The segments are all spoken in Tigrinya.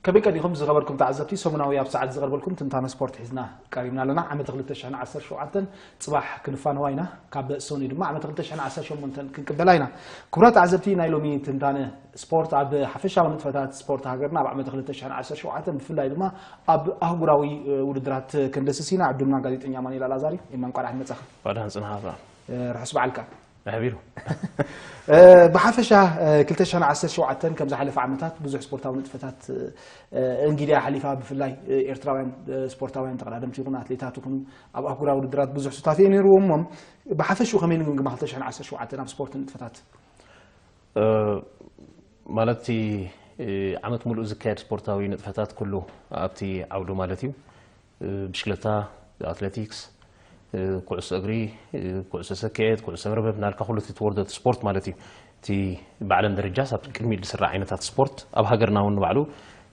ከመይ ቀኒኹም ዝኸበርኩም ተዓዘብቲ? ሰሙናዊ ኣብ ሰዓት ዝቐርበልኩም ትንታነ ስፖርት ሒዝና ቀሪብና ኣለና። ዓመተ ክልተ ሽሕን ዓሰርተ ሸውዓተን ጽባሕ ክንፋነዋ ኢና። ካብ ሶኒ ድማ ዓመተ ክልተ ሽሕን ዓሰርተ ሸሞንተን ክንቅበላ ኢና። ክቡራት ተዓዘብቲ፣ ናይ ሎሚ ትንታነ ስፖርት ኣብ ሓፈሻዊ ንጥፈታት ስፖርት ሃገርና ኣብ ዓመተ ክልተ ሽሕን ዓሰርተ ሸውዓተን ብፍላይ ድማ ኣብ ኣህጉራዊ ውድድራት ክንደስስ ኢና። ዕዱልና ጋዜጠኛ ማኒላ ላዛሪ፣ የማን ቋርዓ መጻኻ። ዋዳ ህንጽና ሃብራ ርሑስ በዓልካ። ኣሕቢሩ ብሓፈሻ ክልተ ሽሕን ዓሰርተ ሸውዓተን ከም ዝሓለፈ ዓመታት ብዙሕ ስፖርታዊ ንጥፈታት እንግዲያ ሓሊፋ። ብፍላይ ኤርትራውያን ስፖርታውያን ተቐዳደምቲ ይኹኑ ኣትሌታት ይኹኑ ኣብ ኣህጉራዊ ውድድራት ብዙሕ ሱታፌ ነይርዎም። እሞ ብሓፈሽኡ ከመይ ንግምግማ ክልተ ሽሕን ዓሰርተ ሸውዓተን ኣብ ስፖርት ንጥፈታት? ማለት እቲ ዓመት ሙሉእ ዝካየድ ስፖርታዊ ንጥፈታት ኩሉ ኣብቲ ዓውዱ ማለት እዩ። ብሽክለታ፣ ኣትሌቲክስ፣ ኩዕሶ እግሪ፣ ኩዕሶ ሰክዔት፣ ኩዕሶ መርበብ እናልካ ኩሉ እቲ ትወርዶ እቲ ስፖርት ማለት እዩ። እቲ ብዓለም ደረጃ ሳብ ቅድሚት ዝስራዕ ዓይነታት ስፖርት ኣብ ሃገርና እውን ንባዕሉ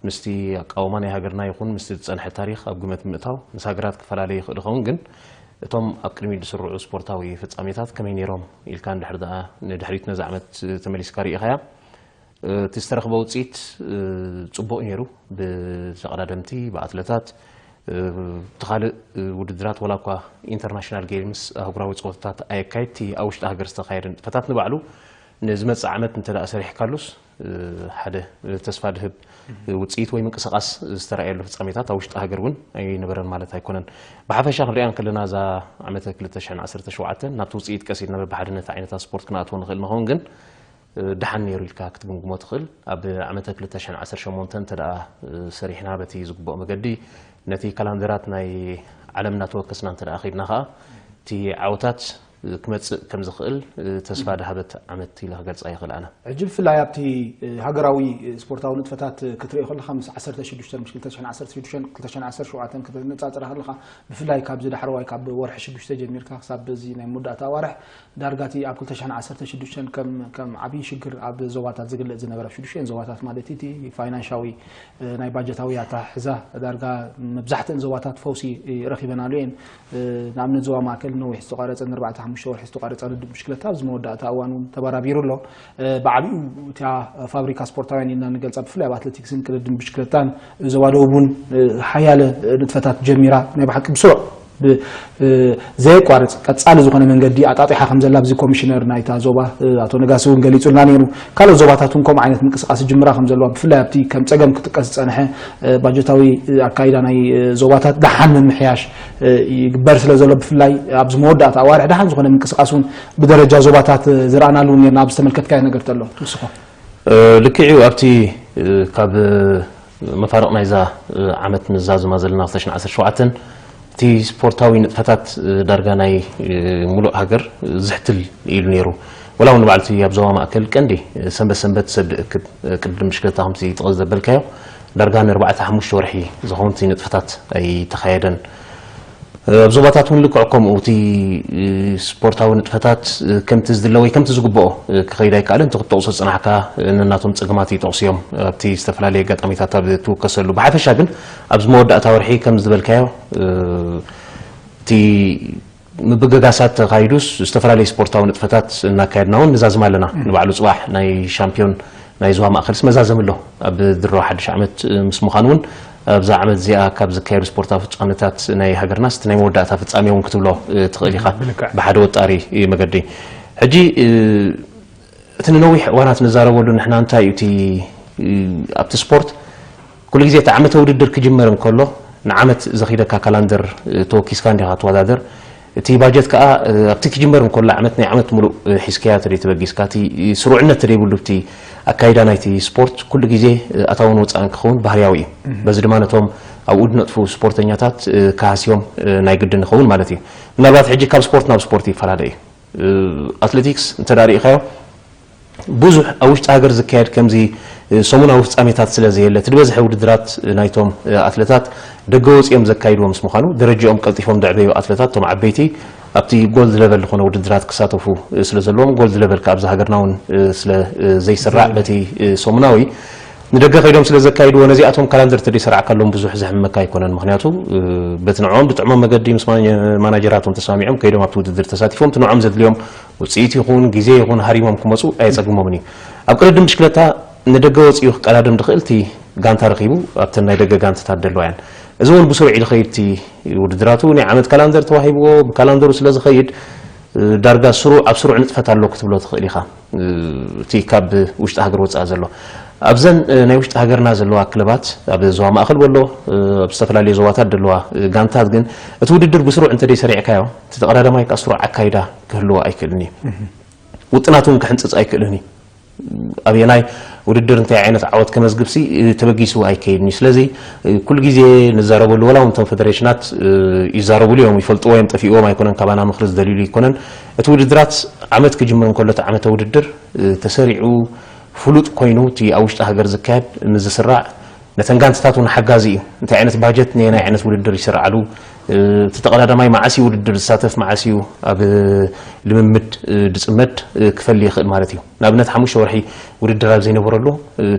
ምስቲ ኣቃውማ ናይ ሃገርና ይኹን ምስቲ ዝጸንሐ ታሪኽ ኣብ ግመት ምእታው ምስ ሃገራት ክፈላለ ይኽእል ይኸውን፣ ግን እቶም ኣብ ቅድሚት ዝስርዑ ስፖርታዊ ፍጻሜታት ከመይ ነይሮም ኢልካ እንድሕር ደኣ ንድሕሪት ነዚ ዓመት ተመሊስካ ርኢኻያ። እቲ ዝተረኽበ ውፅኢት ፅቡቕ ነይሩ። ብተቐዳደምቲ፣ ብኣትለታት፣ እቲ ካልእ ውድድራት ዋላ እኳ ኢንተርናሽናል ጌምስ ኣህጉራዊ ፀወታታት ኣየካየድ፣ እቲ ኣብ ውሽጢ ሃገር ዝተኻየደ ንጥፈታት ንባዕሉ ንዝመፅእ ዓመት እንተ ደኣ ሰሪሕካሉስ ሓደ ተስፋ ድህብ ውፅኢት ወይ ምንቅስቓስ ዝተረኣየሉ ፍፃሜታት ኣብ ውሽጢ ሃገር እውን ኣይነበረን ማለት ኣይኮነን። ብሓፈሻ ክንሪኣ እንከለና እዛ ዓመተ ክልተ ሽሕን ዓሰርተ ሸውዓተን ናብቲ ውፅኢት ቀስ ኢልና በብሓደ ነቲ ዓይነታት ስፖርት ክንኣትዎ ንኽእል ንኸውን ግን ደሓን ነይሩ ኢልካ ክትግምግሞ ትኽእል። ኣብ ዓመተ ክልተ ሽሕን ዓሰርተ ሸሞንተን እንተ ደኣ ሰሪሕና በቲ ዝግብኦ መገዲ ነቲ ካላንደራት ናይ ዓለም እናተወከስና እንተ ደኣ ከይድና ኸኣ እቲ ዓወታት ክመጽእ ከም ዝኽእል ተስፋ ድሃበት ዓመት ኢለ ክገልጻ ይኽእል ኣነ። ሕጂ ብፍላይ ኣብቲ ሃገራዊ ስፖርታዊ ንጥፈታት ክትሪኦ ከለኻ ምስ ዓሰርተ ሽዱሽተ፣ ምስ ክልተ ሽሕን ዓሰርተ ሽዱሽተን ክልተ ሽሕን ዓሰርተ ሸውዓተን ከተነጻጽራ ከለኻ ብፍላይ ካብዚ ዳሕረዋይ ካብ ወርሒ ሽዱሽተ ጀሚርካ ክሳብ በዚ ናይ መወዳእታ ኣዋርሕ ዳርጋ እቲ ኣብ ክልተ ሽሕን ዓሰርተ ሽዱሽተን ከም ከም ዓብዪ ሽግር ኣብ ዞባታት ዝግለጽ ዝነበረ፣ ኣብ ሽዱሽተን ዞባታት ማለት እቲ ፋይናንሻዊ ናይ ባጀታዊ ኣተሓሕዛ ዳርጋ መብዛሕትአን ዞባታት ፈውሲ ረኺበናሉ እየን። ንኣብነት ዞባ ማእከል ነዊሕ ዝተቋረጸ፣ ንኣርባዕተ ሓሙሽተ ወርሒ ዝተቋረጸ ቅድድም ብሽክለታ ኣብዚ መወዳእታ እዋን እውን ተበራቢሩ ኣሎ። ብዓቢኡ እታ ፋብሪካ ስፖርታውያን ኢልና ንገልጻ ብፍላይ ኣብ ኣትሌቲክስን ቅድድም ብሽክለታን ዞባ ደቡብ እውን ሓያለ ንጥፈታት ጀሚራ ናይ ብሓቂ ብስሩዕ ዘየቋርጽ ቀጻሊ ዝኾነ መንገዲ ኣጣጢሓ ከም ዘላ ኣብዚ ኮሚሽነር ናይታ ዞባ ኣቶ ነጋሲ እውን ገሊጹልና ነይሩ። ካልኦት ዞባታት እውን ከምኡ ዓይነት ምንቅስቃስ ይጅምራ ከም ዘለዋ ብፍላይ ኣብቲ ከም ጸገም ክጥቀስ ዝጸንሐ ባጀታዊ ኣካይዳ ናይ ዞባታት ደሓን ምምሕያሽ ይግበር ስለ ዘሎ ብፍላይ ኣብዚ መወዳእታ ኣዋርሕ ደሓን ዝኾነ ምንቅስቃስ እውን ብደረጃ ዞባታት ዝረኣናሉ እውን ነርና። ኣብዚ ተመልከትካዮ ነገር ተሎ ንስኹም? ልክዕ እዩ። ኣብቲ ካብ መፋርቕ ናይዛ ዓመት ንዛዝማ ዘለና ክልተ ሽሕን ዓሰርተ ሸውዓተን እቲ ስፖርታዊ ንጥፈታት ዳርጋ ናይ ሙሉእ ሃገር ዝሕትል ኢሉ ነይሩ። ወላ እውን ንባዕሉ እቲ ኣብ ዞባ ማእከል ቀንዲ ሰንበት ሰንበት ሰብ ድእክብ ቅድድም ብሽክለታ ከምቲ ጥቕስ ዘበልካዮ ዳርጋ ንኣርባዕተ ሓሙሽተ ወርሒ ዝኸውን እቲ ንጥፈታት ኣይተኻየደን። ኣብ ዞባታት እውን ልክዕ ከምኡ እቲ ስፖርታዊ ንጥፈታት ከምቲ ዝድለ ወይ ከምቲ ዝግብኦ ክኸይድ ኣይከኣለን። እቲ ክትጠቕሶ ዝጸናሕካ ነናቶም ጸገማት ይጠቕሱ እዮም። ኣብቲ ዝተፈላለየ ኣጋጣሚታት ኣብ ትውከሰሉ። ብሓፈሻ ግን ኣብዚ መወዳእታ ወርሒ ከም ዝበልካዮ እቲ ምብግጋሳት ተኻይዱስ ዝተፈላለዩ ስፖርታዊ ንጥፈታት እናካየድና እውን ንዛዝም ኣለና። ንባዕሉ ጽባሕ ናይ ሻምፒዮን ናይ ዞባ ማእከልስ መዛዘሚ ኣሎ። ኣብ ድሮ ሓድሽ ዓመት ምስ ምዃኑ እውን ኣብዛ ዓመት እዚኣ ካብ ዝካየዱ ስፖርታዊ ፍጻመታት ናይ ሃገርናስ እቲ ናይ መወዳእታ ፍጻሜ እውን ክትብሎ ትኽእል ኢኻ። ብሓደ ወጣሪ መገዲ ሕጂ እቲ ንነዊሕ እዋናት ንዛረበሉ ንሕና እንታይ እዩ እቲ ኣብቲ ስፖርት ኩሉ ግዜ እቲ ዓመተ ውድድር ክጅመር እንከሎ ንዓመት ዘኺደካ ካላንደር ተወኪስካ እንዲኻ ትወዳደር። እቲ ባጀት ከኣ ኣብቲ ክጅመር እንከሎ ዓመት ናይ ዓመት ሙሉእ ሒዝካያ ተደይ ተበጊስካ እቲ ስሩዕነት ተደይብሉ እቲ ኣካይዳ ናይቲ ስፖርት ኩሉ ግዜ ኣታውን ወፃእን ክኸውን ባህርያዊ እዩ። በዚ ድማ ነቶም ኣብኡ ድነጥፉ ስፖርተኛታት ክሃስዮም ናይ ግድን ይኸውን ማለት እዩ። ምናልባት ሕጂ ካብ ስፖርት ናብ ስፖርት ይፈላለ እዩ። ኣትሌቲክስ እንተ ሪኢኻዮ ብዙሕ ኣብ ውሽጢ ሃገር ዝካየድ ከምዚ ሰሙናዊ ፍጻሜታት ስለ ዘየለ እቲ ዝበዝሐ ውድድራት ናይቶም ኣትለታት ደገ ወፂኦም ዘካይድዎ ምስ ምዃኑ ደረጃኦም ቀልጢፎም ዘዕበዩ ኣትለታት እቶም ዓበይቲ ኣብቲ ጎልድ ለቨል ዝኾነ ውድድራት ክሳተፉ ስለ ዘለዎም ጎልድ ለቨል ከኣ ኣብዚ ሃገርና እውን ስለ ዘይስራዕ በቲ ሰሙናዊ ንደገ ከይዶም ስለ ዘካይድዎ ነዚኣቶም ካላንደር ተደይሰራዕካሎም ብዙሕ ዘሕምመካ ኣይኮነን። ምክንያቱ በቲ ንዕኦም ዝጥዕሞም መገዲ ምስ ማናጀራቶም ተስማሚዖም ከይዶም ኣብቲ ውድድር ተሳቲፎም እቲ ንዕኦም ዘድልዮም ውፅኢት ይኹን ግዜ ይኹን ሃሪሞም ክመፁ ኣየፀግሞምን እዩ። ኣብ ቅድድም ብሽክለታ ንደገ ወፂኡ ክቀዳደም ድኽእል እቲ ጋንታ ረኺቡ ኣብተን ናይ ደገ ጋንታታት ደለዋ እየን። እዚ እውን ብስሩዕ እዩ ዝኸይድ። እቲ ውድድራቱ ናይ ዓመት ካላንደር ተዋሂብዎ፣ ብካላንደሩ ስለ ዝኸይድ ዳርጋ ስሩዕ ኣብ ስሩዕ ንጥፈት ኣሎ ክትብሎ ትኽእል ኢኻ። እቲ ካብ ውሽጢ ሃገር ወፃኢ ዘሎ ኣብዘን ናይ ውሽጢ ሃገርና ዘለዋ ክለባት ኣብ ዞባ ማእኸል በሎ ኣብ ዝተፈላለዩ ዞባታት ዘለዋ ጋንታት ግን እቲ ውድድር ብስሩዕ እንተደይ ሰሪዕካዮ እቲ ተቐዳዳማይ ካብ ስሩዕ ኣካይዳ ክህልዎ ኣይክእልን እዩ። ውጥናት እውን ክሕንፅፅ ኣይክእልን እዩ። ኣበየናይ ውድድር እንታይ ዓይነት ዓወት ከመዝግብሲ ተበጊሱ ኣይከይድን እዩ። ስለዚ ኩሉ ግዜ ንዛረበሉ ወላ እውን እቶም ፌደሬሽናት ይዛረቡሉ እዮም፣ ይፈልጥዎ እዮም፣ ጠፊእዎም ኣይኮነን፣ ካባና ምኽሪ ዝደልዩሉ ኣይኮነን። እቲ ውድድራት ዓመት ክጅምር እንከሎ እቲ ዓመተ ውድድር ተሰሪዑ ፍሉጥ ኮይኑ እቲ ኣብ ውሽጢ ሃገር ዝካየድ ምስ ዝስራዕ ነተን ጋንትታት እውን ሓጋዚ እዩ። እንታይ ዓይነት ባጀት ናይ ናይ ዓይነት ውድድር ይስርዓሉ፣ እቲ ተቐዳዳማይ መዓስ እዩ ውድድር ዝሳተፍ፣ መዓስ እዩ ኣብ ልምምድ ድፅመድ ክፈሊ ይኽእል ማለት እዩ። ንኣብነት ሓሙሽተ ወርሒ ውድድር ኣብ ዘይነበረሉ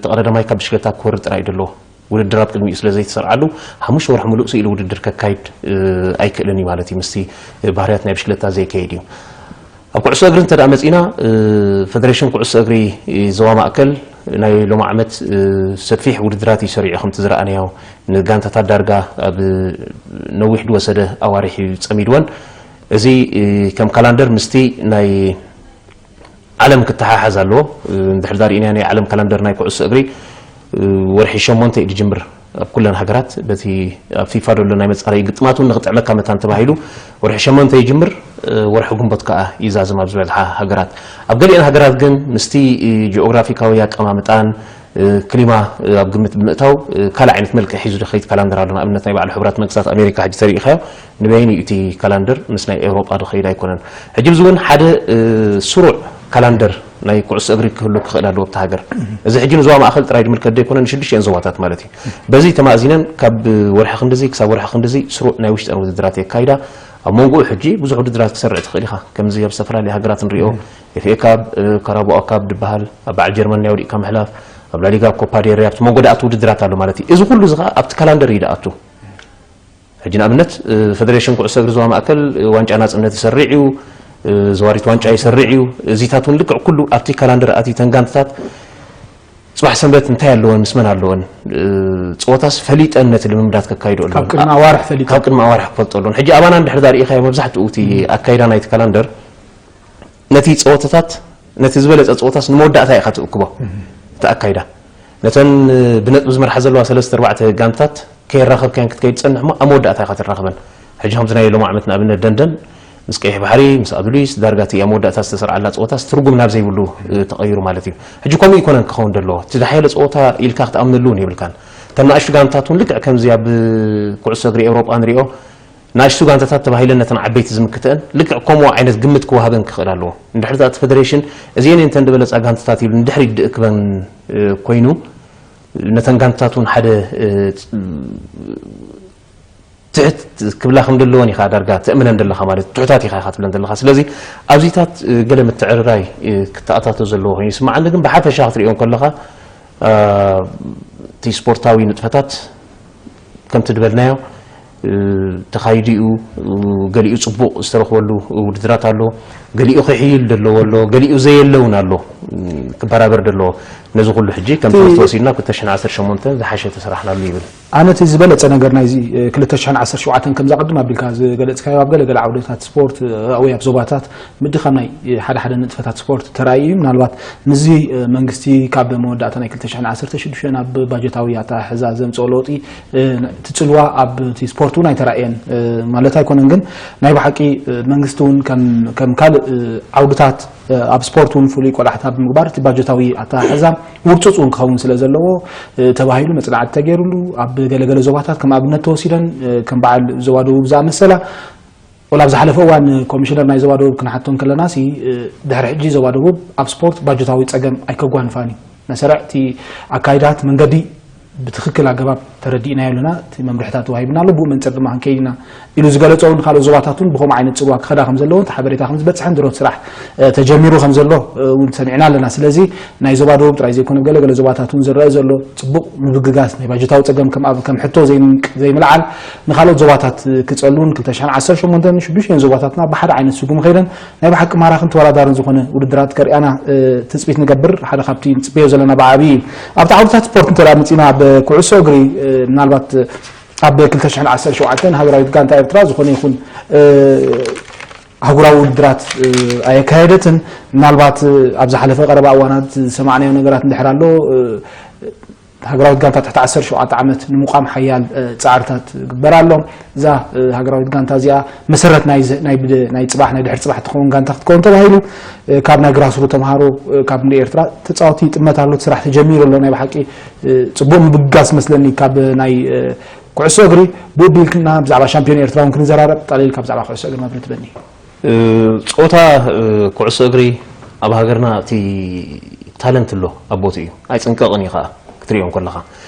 ተቐዳዳማይ ካብ ብሽክለታ ክወርድ ጥራይ እዩ ዘለዎ። ውድድር ኣብ ቅድሚኡ ስለ ዘይተሰርዓሉ ሓሙሽተ ወርሒ ሙሉእ ስኢሉ ውድድር ከካይድ ኣይክእልን እዩ ማለት እዩ። ምስቲ ባህርያት ናይ ብሽክለታ ዘይከይድ እዩ። ኣብ ኩዕሶ እግሪ እንተ ደኣ መጺና፣ እ፣ ፈደሬሽን ኩዕሶ እግሪ ዞባ ማእከል ናይ ሎሚ ዓመት፣ እ፣ ሰፊሕ ውድድራት እዩ ሰሪዑ። ከምቲ ዝረኣናዮ፣ ንጋንታታት ዳርጋ ኣብ ነዊሕ ዝወሰደ ኣዋርሕ እዩ ጸሚድወን። እዚ፣ እ፣ ከም ካላንደር ምስቲ ናይ ዓለም ክተሓሓዝ ኣለዎ። እ፣ እንድሕር ዳኣ ርኢናዮ ናይ ዓለም ካላንደር ናይ ኩዕሶ እግሪ፣ እ፣ ወርሒ ሸሞንተ እዩ ዝጅምር። ኣብ ኩለን ሃገራት በቲ ኣብ ፊፋ ዘሎ ናይ መጻረዪ ግጥማት እውን ንኽጥዕመካ መታን ተባሂሉ ወርሒ ሸሞንተ ይጅምር፣ እ፣ ወርሒ ግንቦት ከኣ ይዛዝም ኣብ ዝበዝሓ ሃገራት። ኣብ ገሊአን ሃገራት ግን ምስቲ፣ እ፣ ጂኦግራፊካዊ ኣቀማምጣን፣ እ፣ ክሊማ፣ እ፣ ኣብ ግምት ብምእታው፣ እ፣ ካልእ ዓይነት መልክዕ ሒዙ ዝኸይድ ካላንደር ኣሎ። ንኣብነት ናይ ባዕሉ ሕቡራት መንግስታት ኣሜሪካ ሕጂ ተሪኢኻዮ ንበይኑ እዩ እቲ ካላንደር ምስ ናይ ኤውሮጳ ዝኸይድ ኣይኮነን። ሕጂ እዚ እውን ሓደ፣ እ፣ ስሩዕ ካላንደር ናይ ኩዕሶ እግሪ ክህሉ ክኽእል ኣለዎ ኣብታ ሃገር። እዚ ሕጂ ንዞባ ማእኸል ጥራይ ዝምልከት ዘይኮነ ንሽዱሽተን ዞባታት ማለት እዩ። በዚ ተማእዚነን ካብ ወርሒ ክንድዚ ክሳብ ወርሒ ክንድዚ ስሩዕ ናይ ውሽጠን ውድድራት የካይዳ። ኣብ መንጎኡ ሕጂ ብዙሕ ውድድራት ክሰርዕ ትኽእል ኢኻ። ከምዚ ኣብ ዝተፈላለዩ ሃገራት ንሪኦ ኤፍ ኤ ካፕ፣ እ፣ ካራባኦ ካፕ ዝበሃል ኣብ በዓል ጀርመን ናይ ወዲቕካ ምሕላፍ፣ ኣብ ላሊጋ ኮፓ ዴል ሬይ ኣብቲ መንጎ ደኣቱ ውድድራት ኣሎ ማለት እዩ። እዚ ኩሉ እዚ ኸዓ ኣብቲ ካላንደር እዩ ደኣቱ። ሕጂ ንኣብነት፣ እ፣ ፈደሬሽን ኩዕሶ እግሪ ዞባ ማእከል፣ እ፣ ዋንጫ ናጽነት ይሰርዕ እዩ፣ እ፣ ዘዋሪት ዋንጫ ይሰርዕ እዩ። እዚታት እውን ልክዕ ኩሉ ኣብቲ ካላንደር ኣትዩ ተን ጋንታታት ጽባሕ ሰንበት እንታይ ኣለወን፣ ምስ መን ኣለወን፣ እ፣ ጸወታስ ፈሊጠን ነቲ ልምምዳት ከካይዶ ኣለወን። ካብ ቅድሚ ኣዋርሕ ፈሊጠን። ካብ ቅድሚ ኣዋርሕ ክፈልጦ ኣለወን። ሕጂ ኣባና እንድሕር ዳኣ ርኢኻዮ መብዛሕትኡ እቲ ኣካይዳ ናይቲ ካላንደር ነቲ ጸወታታት፣ ነቲ ዝበለጸ ጸወታስ ንመወዳእታ ኢኻ ትእክቦ። እቲ ኣካይዳ። ነተን ብነጥቢ ዝመርሓ ዘለዋ ሰለስተ ኣርባዕተ ጋንታት ከየራኸብካየን ክትከይድ ትጸንሕ እሞ ኣብ መወዳእታ ኢኻ ትራኸበን። ሕጂ ከምዚ ናይ ሎሚ ዓመት ንኣብነት ደንደን ምስ ቀይሕ ባሕሪ፣ ምስ ኣዱሊስ፣ ዳርጋ እቲ ኣብ መወዳእታ ዝተሰርዓላ ጸወታስ ትርጉም ናብ ዘይብሉ፣ እ፣ ተቐይሩ ማለት እዩ። ሕጂ ከምኡ ኣይኮነን ክኸውን ዘለዎ። እቲ ዝሓየለ ጸወታ ኢልካ ክትኣምነሉ እውን የብልካን። እተን ንኣሽቱ ጋንታት እውን ልክዕ ከምዚ ኣብ ኩዕሶ እግሪ ኤውሮጳ ንሪኦ፣ ንኣሽቱ ጋንታታት ተባሂለን ነተን ዓበይቲ ዝምክተአን ልክዕ ከምኡ ዓይነት ግምት ክወሃበን ክኽእል ኣለዎ። እንድሕር እቲ ፈደሬሽን እዚአን እየን እተን ዝበለጻ ጋንታታት ኢሉ ንድሕሪት ድእክበን፣ እ፣ ኮይኑ፣ ነተን ጋንታታት እውን ሓደ፣ እ፣ ትሕት ክብላ ከም ዘለወን ኢኻ ዳርጋ ተእምነን ዘለኻ ማለት እዩ። ትሑታት ኢኻ ኢኻ ትብለን ዘለኻ። ስለዚ ኣብዚታት፣ እ፣ ገለ ምትዕርራይ፣ እ፣ ክተኣታቶ ዘለዎ ኮይኑ ይስምዓኒ። ግን ብሓፈሻ ክትሪኦ እንከለኻ፣ እ፣ እቲ ስፖርታዊ ንጥፈታት ከምቲ ዝበልናዮ፣ እ፣ ተኻይዱ እዩ። ገሊኡ ጽቡቕ ዝተረኽበሉ ውድድራት ኣሎ፣ ገሊኡ ክሕይል ዘለዎ ኣሎ፣ ገሊኡ ዘየለ እውን ኣሎ፣ እ፣ ክበራበር ዘለዎ። ነዚ ኩሉ ሕጂ ከም እቲ ትምህርቲ ወሲድና ክልተ ሽሕን ዓሰርተ ሸሞንተን ዝሓሸ ተሰራሕናሉ ይብል። ኣነ እቲ ዝበለጸ ነገር ናይዚ፣ እ፣ ክልተ ሽሕን ዓሰርተ ሸውዓተን ከምዛ ቅድም ኣቢልካ ዝገለጽካዮ ኣብ ገለ ገለ ዓውድታት ስፖርት፣ እ፣ ወይ ኣብ ዞባታት ምድኻም ናይ፣ እ፣ ሓደ ሓደ ንጥፈታት ስፖርት ተራእዩ እዩ። ምናልባት ምስዚ፣ እ፣ መንግስቲ ካብ መወዳእታ ናይ ክልተ ሽሕን ዓሰርተ ሽዱሽተን ኣብ ባጀታዊ ኣተሓሕዛ ዘምጽኦ ለውጢ፣ እ፣ እቲ ጽልዋ ኣብ እቲ ስፖርት እውን ኣይተራእየን፣ እ፣ ማለት ኣይኮነን። ግን ናይ ብሓቂ፣ እ፣ መንግስቲ እውን ከም፣ ከም ካልእ፣ እ፣ ዓውድታት፣ እ፣ ኣብ ስፖርት እውን ፍሉይ ቆላሕታ ብምግባር እቲ ባጀታዊ ኣተሓሕዛ ውርጹጽ እውን ክኸውን ስለ ዘለዎ፣ እ፣ ተባሂሉ መጽናዕቲ ተገይሩሉ ኣብ ገለገለ ዞባታት ከም ኣብነት ተወሲደን፣ እ፣ ከም በዓል ዞባ ደቡብ ዝኣመሰላ፣ ወላ ኣብ ዝሓለፈ እዋን ኮሚሽነር ናይ ዞባ ደቡብ ክንሓቶ እንከለና ሲ፣ እ፣ ድሕሪ ሕጂ ዞባ ደቡብ ኣብ ስፖርት ባጀታዊ ጸገም ኣይከጓንፋን እዩ። መሰረዕ እቲ ኣካይዳት መንገዲ ብትኽክል ኣገባብ ተረዲእናዮ ኣለና። እቲ መምርሕታት ተዋሂብና ኣሎ፣ ብኡ መንፅር ድማ ክንከይድ ኢና ኢሉ ዝገለፆ እውን፣ ካልኦት ዞባታት እውን ብኸምኡ ዓይነት ፅልዋ ክኸዳ ከም ዘለዎ፣ እቲ ሓበሬታ ከም ዝበፅሐን ድሮት ስራሕ ተጀሚሩ ከም ዘሎ እውን ሰሚዕና ኣለና። ስለዚ ናይ ዞባ ደቡብ ጥራይ ዘይኮነ፣ ገለገለ ዞባታት እውን ዝረአ ዘሎ ፅቡቕ ምብግጋስ፣ ናይ ባጀታዊ ፀገም ከም ኣብ ከም ሕቶ ዘይምልዓል፣ ንካልኦት ዞባታት ክፀሉ እውን ክልተ ሽሕን ዓሰርተ ሸሞንተን ሽዱሽተን ዞባታትና ብሓደ ዓይነት ስጉም ከይደን ናይ ብሓቂ ማራኽን ተወዳዳርን ዝኾነ ውድድራት ከርእያና ትፅቢት ንገብር። ሓደ ካብቲ ንፅበዮ ዘለና ብዓብዪ እዩ። ኣብቲ ዓውድታት ስፖርት እንተ መፂና፣ ኣብ ኩዕሶ እግሪ ምናልባት ኣብ ክልተ ሽሕን ዓሰርተ ሸውዓተን ሃገራዊት ጋንታ ኤርትራ ዝኾነ ይኹን ኣህጉራዊ ውድድራት ኣየካየደትን። ምናልባት ኣብ ዝሓለፈ ቀረባ እዋናት ዝሰማዕናዮ ነገራት እንድሕር ኣሎ፣ ሃገራዊት ጋንታ ትሕቲ ዓሰርተ ሸውዓተ ዓመት ንምቋም ሓያል ፃዕርታት ይግበር ኣሎ። እዛ ሃገራዊት ጋንታ እዚኣ መሰረት ናይ ጽባሕ፣ ናይ ድሕሪ ጽባሕ ትኸውን ጋንታ ክትከውን ተባሂሉ ካብ ናይ ግራስሩ ተምሃሮ ካብ ንኤርትራ ተፃወቲ ይጥመት ኣሎ። እቲ ስራሕ ተጀሚሩ ኣሎ። ናይ ብሓቂ ፅቡቅ ምብጋስ መስለኒ ካብ ናይ ኩዕሶ እግሪ። ብኡ ቢልክና ብዛዕባ ሻምፒዮን ኤርትራ እውን ክንዘራረብ፣ ጠቕሊልካ ብዛዕባ ኩዕሶ እግሪ መብርሂ ትበኒ። ፆታ ኩዕሶ እግሪ ኣብ ሃገርና እቲ ታለንት ኣሎ ኣብ ቦትኡ እዩ። ኣይፅንቀቕን እዩ ከዓ ክትሪኦ እንከለኻ።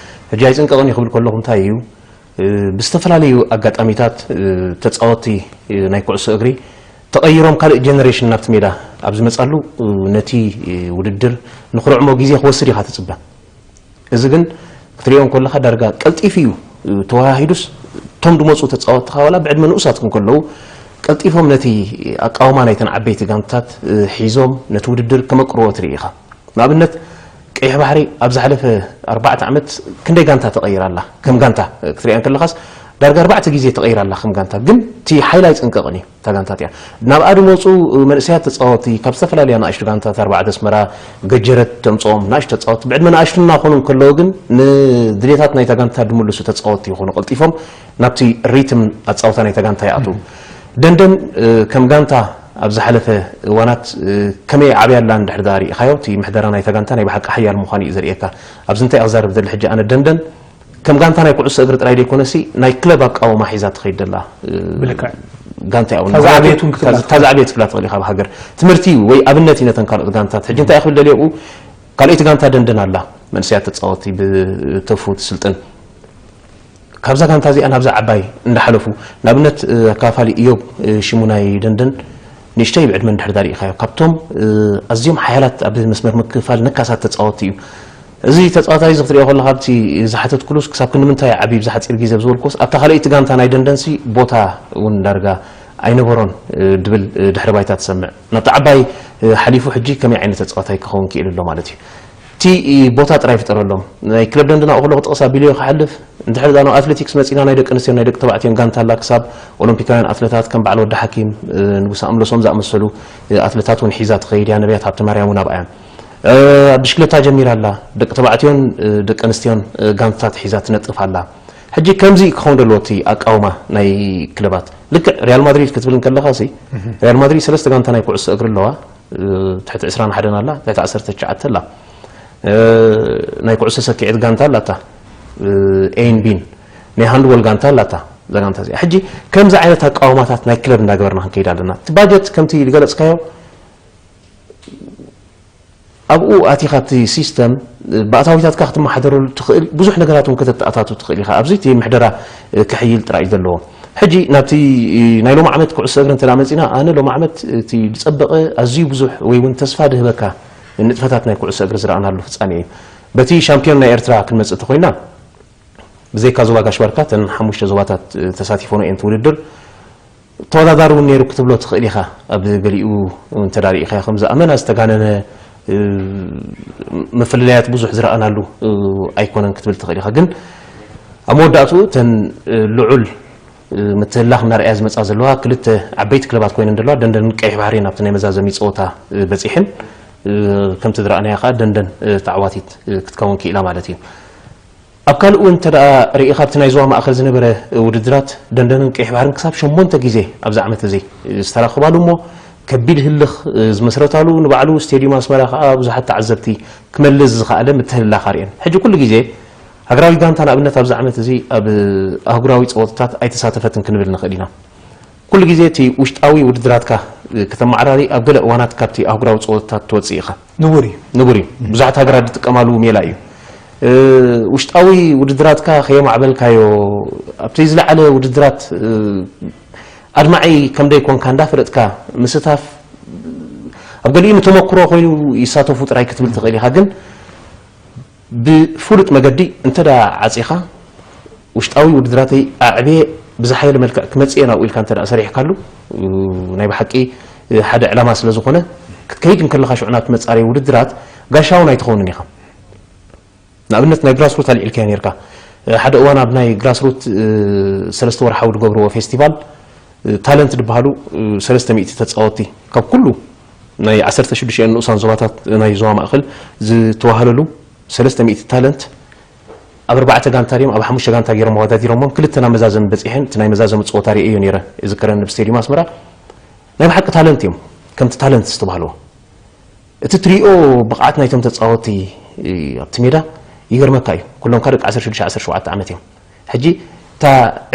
ሕጂ ኣይፅንቀቕን እዩ ክብል ከለኹ እንታይ እዩ፣ ብዝተፈላለዩ ኣጋጣሚታት ተፃወቲ ናይ ኩዕሶ እግሪ ተቐይሮም ካልእ ጀነሬሽን ናብቲ ሜዳ ኣብ ዝመፃሉ ነቲ ውድድር ንክርዕሞ ግዜ ክወስድ ኢኻ ትፅበ። እዚ ግን ክትሪኦ እንከለኻ ዳርጋ ቀልጢፉ እዩ ተወሃሂዱስ፣ እቶም ዝመፁ ተፃወትኻ ዋላ ብዕድመ ንኡሳት እንከለዉ ቀልጢፎም ነቲ ኣቃውማ ናይተን ዓበይቲ ጋንታት ሒዞም ነቲ ውድድር ከመቅርዎ ትርኢ ኢኻ። ንኣብነት ቀይሕ ባሕሪ ኣብ ዝሓለፈ ኣርባዕተ ዓመት ክንደይ ጋንታ ተቐይራ ኣላ? ከም ጋንታ ክትሪኣ እንከለኻስ ዳርጋ ኣርባዕተ ግዜ ተቐይራ ኣላ ከም ጋንታ። ግን እቲ ሓይላ ኣይፅንቀቕን እዩ። እታ ጋንታ እቲኣ ናብኣ ዝመፁ መንእሰያት ተፃወቲ ካብ ዝተፈላለያ ንኣሽቱ ጋንታት ኣርባዕተ ኣስመራ፣ ገጀረት ተምፅኦም ንኣሽቱ ተፃወቲ ብዕድመ ንኣሽቱ እናኾኑ እንከለዉ ግን ንድሌታት ናይታ ጋንታ ዝምልሱ ተፃወቲ ይኾኑ። ቀልጢፎም ናብቲ ሪትም ኣፃውታ ናይታ ጋንታ ይኣትዉ። ደንደን ከም ጋንታ ኣብ ዝሓለፈ እዋናት ከመይ ዓብያ ኣላ እንድሕር ደኣ ሪኢኻዮ፣ እቲ ምሕደራ ናይታ ጋንታ ናይ ብሓቂ ሓያል ምዃኑ እዩ ዘርእየካ። ኣብዚ እንታይ እየ ክዛረብ ዝደሊ ሕጂ ኣነ፣ ደንደን ከም ጋንታ ናይ ኩዕሶ እግሪ ጥራይ ዘይኮነሲ ናይ ክለብ ኣቃውማ ሒዛ ትኸይድ ዘላ ብልክዕ ጋንታ እያ። እታ ዝዓበየት እውን ክትብላ ትኽእል። እታ ዝዓበየት ክትብላ ትኽእል ኢኻ። ኣብ ሃገር ትምህርቲ እዩ ወይ ኣብነት እዩ ነተን ካልኦት ጋንታት። ሕጂ እንታይ እየ ክብል ደልየ ኣብኡ፣ ካልኣይቲ ጋንታ ደንደን ኣላ፣ መንእሰያት ተፃወቲ ብተፉ ትስልጥን። ካብዛ ጋንታ እዚኣ ናብዛ ዓባይ እንዳሓለፉ፣ ንኣብነት ኣካፋሊ እዮብ ሽሙ ናይ ደንደን ንእሽተይ ብዕድመ እንድሕር ዳሪእኻዮ፣ ካብቶም ኣዝዮም ሓያላት ኣብ መስመር ምክፍፋል ነካሳት ተፃወቲ እዩ። እዚ ተፃዋታይ እዚ ክትሪኦ ከለካ ኣብቲ ዝሓተትኩሉስ ክሳብ ክንዲ ምንታይ ዓብይ ብዚ ሓፂር ግዜ ዝበልኩስ ኣብታ ካልኣይቲ ጋንታ ናይ ደንደንሲ ቦታ እውን ዳርጋ ኣይነበሮን ድብል ድሕሪ ባይታ ትሰምዕ። ናብቲ ዓባይ ሓሊፉ ሕጂ ከመይ ዓይነት ተፃዋታይ ክኸውን ክኢሉ ኣሎ ማለት እዩ። እቲ ቦታ ጥራይ ፍጠረሎም። ናይ ክለብ ደንደን ኣብኡ ከለኹ ጥቕስ ኣቢለዮ ክሓልፍ፣ እንድሕር ዳኣ ናብ ኣትሌቲክስ መፂና ናይ ደቂ ኣንስትዮን ናይ ደቂ ተባዕትዮን ጋንታ ኣላ ክሳብ ኦሎምፒካውያን ኣትለታት ከም በዓል ወዲ ሓኪም፣ ንጉስ ኣምለሶም ዝኣመሰሉ ኣትለታት እውን ሒዛ ትኸይድ እያ። ነቢያት ሃብተማርያም እውን ኣብኣ እያ። ኣብ ብሽክለታ ጀሚራ ኣላ። ደቂ ተባዕትዮን ደቂ ኣንስትዮን ጋንታታት ሒዛ ትነጥፍ ኣላ። ሕጂ ከምዚ ክኸውን ዘለዎ እቲ ኣቃውማ ናይ ክለባት። ልክዕ ሪያል ማድሪድ ክትብል እንከለኻ ሲ ሪያል ማድሪድ ሰለስተ ጋንታ ናይ ኩዕሶ እግሪ ኣለዋ። ትሕቲ ዕስራን ሓደን ኣላ፣ ትሕቲ ዓሰርተ ትሽዓተ ኣላ። ናይ ኩዕሶ ሰኪዔት ጋንታ ኣላታ፣ ኤን ቢን ናይ ሃንድቦል ጋንታ ኣላታ። እዛ ጋንታ እዚኣ ሕጂ ከምዚ ዓይነት ኣቃውማታት ናይ ክለብ እንዳገበርና ክንከይድ ኣለና። እቲ ባጀት ከምቲ ዝገለጽካዮ ኣብኡ ኣቲኻ እቲ ሲስተም ብኣታዊታትካ ክትመሓደረሉ ትኽእል ብዙሕ ነገራት እውን ከተተኣታቱ ትኽእል ኢኻ። ኣብዚ እቲ ምሕደራ ክሕይል ጥራይ እዩ ዘለዎ። ሕጂ ናብቲ ናይ ሎሚ ዓመት ኩዕሶ እግሪ እንተ መፂና ኣነ ሎሚ ዓመት እቲ ዝፀበቐ ኣዝዩ ብዙሕ ወይ እውን ተስፋ ድህበካ ንጥፈታት ናይ ኩዕሶ እግሪ ዝረኣናሉ ፍፃሜ እዩ። በቲ ሻምፒዮን ናይ ኤርትራ ክንመፅእ እንተኮይና ብዘይካ ዞባ ጋሽ ባርካ እተን ሓሙሽተ ዞባታት ተሳቲፈን እየን እቲ ውድድር። ተወዳዳሪ እውን ነይሩ ክትብሎ ትኽእል ኢኻ። ኣብ ገሊኡ እንተ ሪኢኻዮ ከምዚ ኣመና ዝተጋነነ ምፍልላያት ብዙሕ ዝረኣናሉ ኣይኮነን ክትብል ትኽእል ኢኻ። ግን ኣብ መወዳእትኡ እተን ልዑል ምትህልላኽ እናርኣያ ዝመፃ ዘለዋ ክልተ ዓበይቲ ክለባት ኮይነን ዘለዋ ደንደን ቀይሕ ባሕሪ ናብቲ ናይ መዛዘሚ ፀወታ በፂሐን ከምቲ ዝረኣናዮ ከዓ ደንደን ተዓዋቲት ክትከውን ክኢላ ማለት እዩ። ኣብ ካልእ እውን እንተ ደኣ ርኢኻ ኣብቲ ናይ ዞባ ማእኸል ዝነበረ ውድድራት ደንደንን ቀይሕ ባሕርን ክሳብ ሸሞንተ ግዜ ኣብዚ ዓመት እዚ ዝተራኸባሉ እሞ ከቢድ ህልኽ ዝመስረታሉ ንባዕሉ ስቴድዩም ኣስመራ ከዓ ብዙሓት ተዓዘብቲ ክመልስ ዝኸኣለ ምትህልላኽ ኣርእየን። ሕጂ ኩሉ ግዜ ሃገራዊት ጋንታ ንኣብነት ኣብዚ ዓመት እዚ ኣብ ኣህጉራዊ ፀወታታት ኣይተሳተፈትን ክንብል ንኽእል ኢና። ኩሉ ግዜ እቲ ውሽጣዊ ውድድራትካ ከተመዓራሪ ኣብ ገለ እዋናት ካብቲ ኣህጉራዊ ፀወታታት ትወፅእ ኢኻ። ንቡር እዩ። ንቡር እዩ። ብዙሓት ሃገራት ዝጥቀማሉ ሜላ እዩ። ውሽጣዊ ውድድራትካ ከየማዕበልካዮ ኣብቲ ዝለዓለ ውድድራት ኣድማዒ ከም ደይኮንካ እንዳፈለጥካ ምስታፍ ኣብ ገሊኡ ንተመክሮ ኮይኑ ይሳተፉ ጥራይ ክትብል ትኽእል ኢኻ። ግን ብፍሉጥ መገዲ እንተ ደኣ ዓጺኻ ውሽጣዊ ውድድራተይ ኣዕብየ ብዝሓየለ መልክዕ ክመጽእ እየ ናብኡ ኢልካ እንተ ደኣ ሰሪሕካሉ ናይ ብሓቂ ሓደ ዕላማ ስለ ዝኾነ ክትከይድ እንከለኻ ሽዑ ናብቲ መጻረይ ውድድራት ጋሻ እውን ኣይትኸውንን ኢኻ። ንኣብነት ናይ ግራስሩት ኣልዒልካዮ ነርካ። ሓደ እዋን ኣብ ናይ ግራስሩት ሰለስተ ወርሓዊ ዝገብርዎ ፌስቲቫል ታለንት ዝበሃሉ ሰለስተ ሚእቲ ተጻወቲ ካብ ኩሉ ናይ ዓሰርተ ሽዱሽተ ንኡሳን ዞባታት ናይ ዞባ ማእኸል ዝተዋህለሉ ሰለስተ ሚእቲ ታለንት ኣብ ኣርባዕተ ጋንታ ድዮም ኣብ ሓሙሽተ ጋንታ ገይሮም ኣወዳዲሮሞም ክልተ ናብ መዛዘሚ በፂሐን እቲ ናይ መዛዘሚ ፀወታ ርእዮ ነይረ። ዝከረኒ ብስቴዲየም ኣስመራ ናይ ብሓቂ ታለንት እዮም ከምቲ ታለንት ዝተባህልዎ እቲ ትሪኦ ብቕዓት ናይቶም ተፃወቲ ኣብቲ ሜዳ ይገርመካ እዩ። ኩሎም ካብ ደቂ ዓሰርተ ሽዱሽተ ዓሰርተ ሸውዓተ ዓመት እዮም። ሕጂ እታ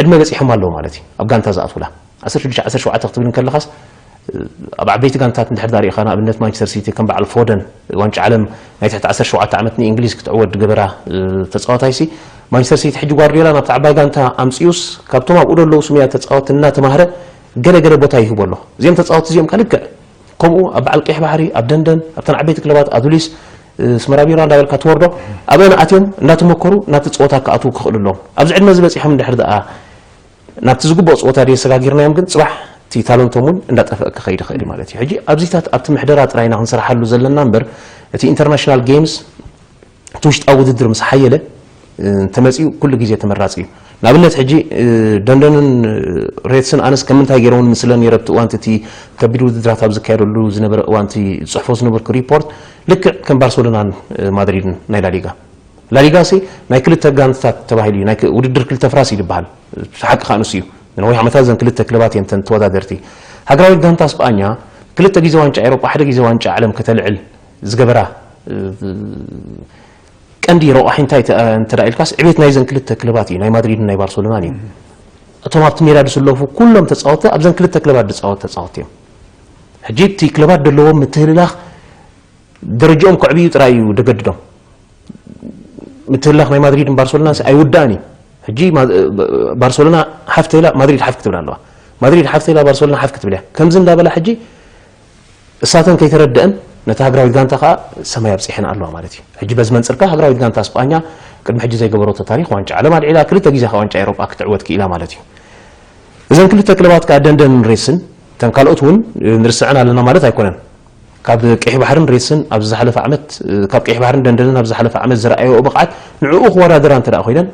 ዕድመ በፂሖም ኣለዉ ማለት እዩ ኣብ ጋንታ ዝኣትውላ ዓሰርተ ሽዱሽተ ዓሰርተ ሸውዓተ ክትብል እንከለኻስ ኣብ ዓበይቲ ጋንታት እንድሕር ዳሪእኻ ንኣብነት ማንቸስተር ሲቲ ከም በዓል ፎደን ዋንጫ ዓለም ናይ ትሕቲ ዓሰርተ ሸውዓተ ዓመት ንእንግሊዝ ክትዕወት ዝገበራ ተፃዋታይ ሲ ማንቸስተር ሲቲ ሕጂ ጓርዲዮላ ናብቲ ዓባይ ጋንታ ኣምፅኡስ ካብቶም ኣብኡ ደለዉ ስሙያ ተፃወቲ እናተማህረ ገለ ገለ ቦታ ይህቦ ኣሎ። እዚኦም ተፃወቲ እዚኦም ከልክዕ ከምኡ ኣብ በዓል ቀይሕ ባሕሪ ኣብ ደንደን ኣብተን ዓበይቲ ክለባት ኣዱሊስ ስመራ ቢራ እንዳበልካ ትወርዶ ኣብአን ኣትዮም እንዳተመከሩ ናብቲ ፀወታ ክኣትዉ ክኽእሉ ኣለዎም። ኣብዚ ዕድመ ዝበፂሖም እንድሕር ደኣ ናብቲ ዝግብኦ ፀወታ ደየሰጋጊርናዮም ግን ፅባሕ እቲ ታለንቶም እውን እንዳጠፍአ ክኸይድ ይኽእል ማለት እዩ። ሕጂ ኣብዚታት ኣብቲ ምሕደራ ጥራይና ክንሰርሓሉ ዘለና እምበር እቲ ኢንተርናሽናል ጌምስ እቲ ውሽጣዊ ውድድር ምስ ሓየለ እንተመፅኡ ኩሉ ግዜ ተመራፂ እዩ። ንኣብነት ሕጂ ደንደንን ሬትስን ኣነስ ከም ምንታይ ገይረውን ምስለ ነይረ ኣብቲ እዋንቲ እቲ ከቢድ ውድድራት ኣብ ዝካየደሉ ዝነበረ እዋንቲ ዝፅሕፎ ዝነበርኩ ሪፖርት ልክዕ ከም ባርሰሎናን ማድሪድን ናይ ላሊጋ ላሊጋ ሲ ናይ ክልተ ጋንትታት ተባሂሉ እዩ ናይ ውድድር ክልተ ፍራስ እዩ ዝበሃል። ሓቂ ከዓ ንሱ እዩ። ንነዊሕ ዓመታት ዘን ክልተ ክለባት እየን ተን ተወዳደርቲ። ሃገራዊት ጋንታ ስጳኛ ክልተ ግዜ ዋንጫ ኤሮጳ ሓደ ግዜ ዋንጫ ዓለም ከተልዕል ዝገበራ ቀንዲ ረቋሒ እንታይ እንተ ኢልካስ ዕቤት ናይዘን ክልተ ክለባት እዩ ናይ ማድሪድን ናይ ባርሰሎናን እዩ። እቶም ኣብቲ ሜዳ ዝስለፉ ኩሎም ተፃወቲ ኣብዘን ክልተ ክለባት ዝፃወት ተፃወቲ እዮም። ሕጂ እቲ ክለባት ዘለዎም ምትህልላኽ ደረጃኦም ከዕብዩ ጥራይ እዩ ደገድዶም። ምትህልላኽ ናይ ማድሪድን ባርሰሎናን ኣይውዳእን እዩ። ሕጂ ባርሰሎና ሓፍ ተይላ ማድሪድ ሓፍ ክትብል ኣለዋ። ማድሪድ ሓፍ ተይላ ባርሰሎና ሓፍ ክትብል እያ። ከምዚ እንዳበላ ሕጂ እሳተን ከይተረደአን ነቲ ሃገራዊት ጋንታ ከዓ ሰማይ ኣብፂሐን ኣለዋ ማለት እዩ። ሕጂ በዚ መንፅር ከዓ ሃገራዊት ጋንታ ስጳኛ ቅድሚ ሕጂ ዘይገበረቶ ታሪክ ዋንጫ ዓለም ኣልዒላ ክልተ ግዜ ከዓ ዋንጫ ኤሮጳ ክትዕወት ክኢላ ማለት እዩ። እዘን ክልተ ክለባት ከዓ ደንደንን ሬስን እተን ካልኦት እውን ንርስዐን ኣለና ማለት ኣይኮነን። ካብ ቀይሕ ባሕርን ሬስን ኣብ ዝሓለፈ ዓመት ካብ ቀይሕ ባሕርን ደንደንን ኣብ ዝሓለፈ ዓመት ዝረኣየኦ ብቕዓት ንዕኡ ክወዳደራ እንተ ደኣ ኮይነን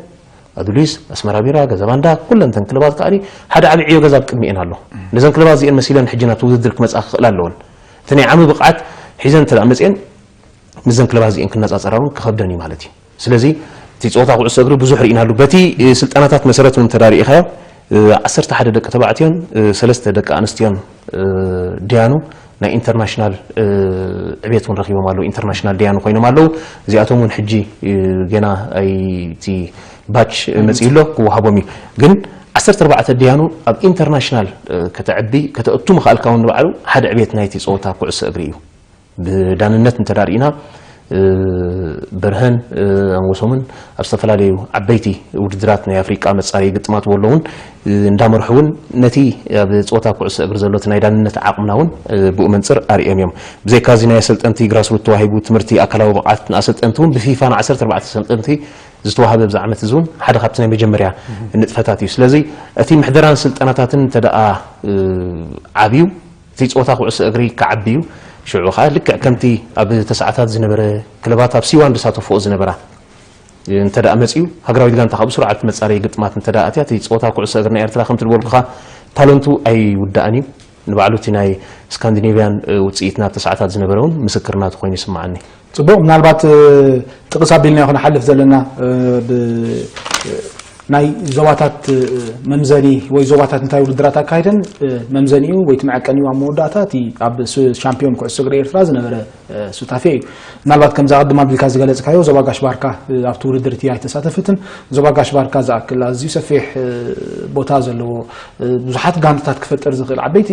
ኣዱሊስ፣ ኣስመራ ቢራ፣ ገዛ ባንዳ ኩለን እተን ክለባት ከዓ ሓደ ዓቢ ዕዮ ገዛ ኣብ ቅድሚኤን ኣሎ። ነዘን ክለባት እዚኤን መሲለን ሕጂ ናብቲ ውድድር ክመፃ ክኽእላ ኣለወን። እቲ ናይ ዓሚ ብቕዓት ሒዘን እንተ ደኣ መፅኤን ምስዘን ክለባት እዚኤን ክነፃፀራ እውን ክኸብደን እዩ ማለት እዩ። ስለዚ እቲ ፀወታ ኩዕሶ እግሪ ብዙሕ ርኢናሉ። በቲ ስልጠናታት መሰረት እውን እንተ ደኣ ርኢኻዮ ዓሰርተ ሓደ ደቂ ተባዕትዮን ሰለስተ ደቂ ኣንስትዮን ደያኑ ናይ ኢንተርናሽናል ዕቤት እውን ረኺቦም ኣለዉ። ኢንተርናሽናል ደያኑ ኮይኖም ኣለዉ። እዚኣቶም እውን ሕጂ ገና እቲ ባች መፅኡ ኣሎ ክወሃቦም እዩ። ግን ዓሰርተ ኣርባዕተ ደያኑ ኣብ ኢንተርናሽናል ከተዕቢ ከተእቱ ምኽኣልካ እውን ንባዕሉ ሓደ ዕቤት ናይቲ ፀወታ ኩዕሶ እግሪ እዩ። ብዳንነት እንተ ርኢና በርሀን ኣንጎሶምን ኣብ ዝተፈላለዩ ዓበይቲ ውድድራት ናይ ኣፍሪቃ መፃረዪ ግጥማት ወሎ እውን እንዳመርሑ እውን ነቲ ኣብ ፀወታ ኩዕሶ እግሪ ዘሎ እቲ ናይ ዳንነት ዓቕምና እውን ብኡ መንፅር ኣርእዮም እዮም። ብዘይካ እዚ ናይ ኣሰልጠንቲ ግራስሩት ተዋሂቡ ትምህርቲ ኣካላዊ ብቕዓት ንኣሰልጠንቲ እውን ብፊፋ ን ዓሰርተ ኣርባዕተ ኣሰልጠንቲ ዝተዋሃበ ኣብዚ ዓመት እዚ እውን ሓደ ካብቲ ናይ መጀመርያ ንጥፈታት እዩ። ስለዚ እቲ ምሕደራን ስልጠናታትን እንተ ደኣ ዓብዩ እቲ ፀወታ ኩዕሶ እግሪ ክዓቢ እዩ። ሽዑ ከዓ ልክዕ ከምቲ ኣብ ተስዓታት ዝነበረ ክለባት ኣብ ሲዋን ዝሳተፍኦ ዝነበራ እንተ ደኣ መፅዩ ሃገራዊት ጋንታ ካብኡ ስሩዕ ኣብቲ መፃረዪ ግጥማት እንተ ደኣ ኣትያ እቲ ፀወታ ኩዕሶ እግሪ ናይ ኤርትራ ከምቲ ዝበልኩኻ ታለንቱ ኣይውዳእን እዩ። ንባዕሉ እቲ ናይ ስካንዲኔቭያን ውፅኢት ናብ ተስዓታት ዝነበረ እውን ምስክር ናቱ ኮይኑ ይስምዓኒ። ፅቡቕ፣ ምናልባት ጥቕስ ኣቢልናዮ ክንሓልፍ ዘለና ናይ ዞባታት መምዘኒ ወይ ዞባታት እንታይ ውድድራት ኣካይደን መምዘኒኡ ወይ እቲ መዐቀኒኡ ኣብ መወዳእታ እቲ ኣብ ሻምፒዮን ኩዕሶ እግሪ ኤርትራ ዝነበረ ሱታፌ እዩ። ምናልባት ከምዛ ቅድም ኣቢልካ ዝገለጽካዮ ዞባ ጋሽ ባርካ ኣብቲ ውድድር እቲ ኣይተሳተፈትን። ዞባ ጋሽ ባርካ ዝኣክል ኣዝዩ ሰፊሕ ቦታ ዘለዎ፣ ብዙሓት ጋንታታት ክፈጥር ዝኽእል፣ ዓበይቲ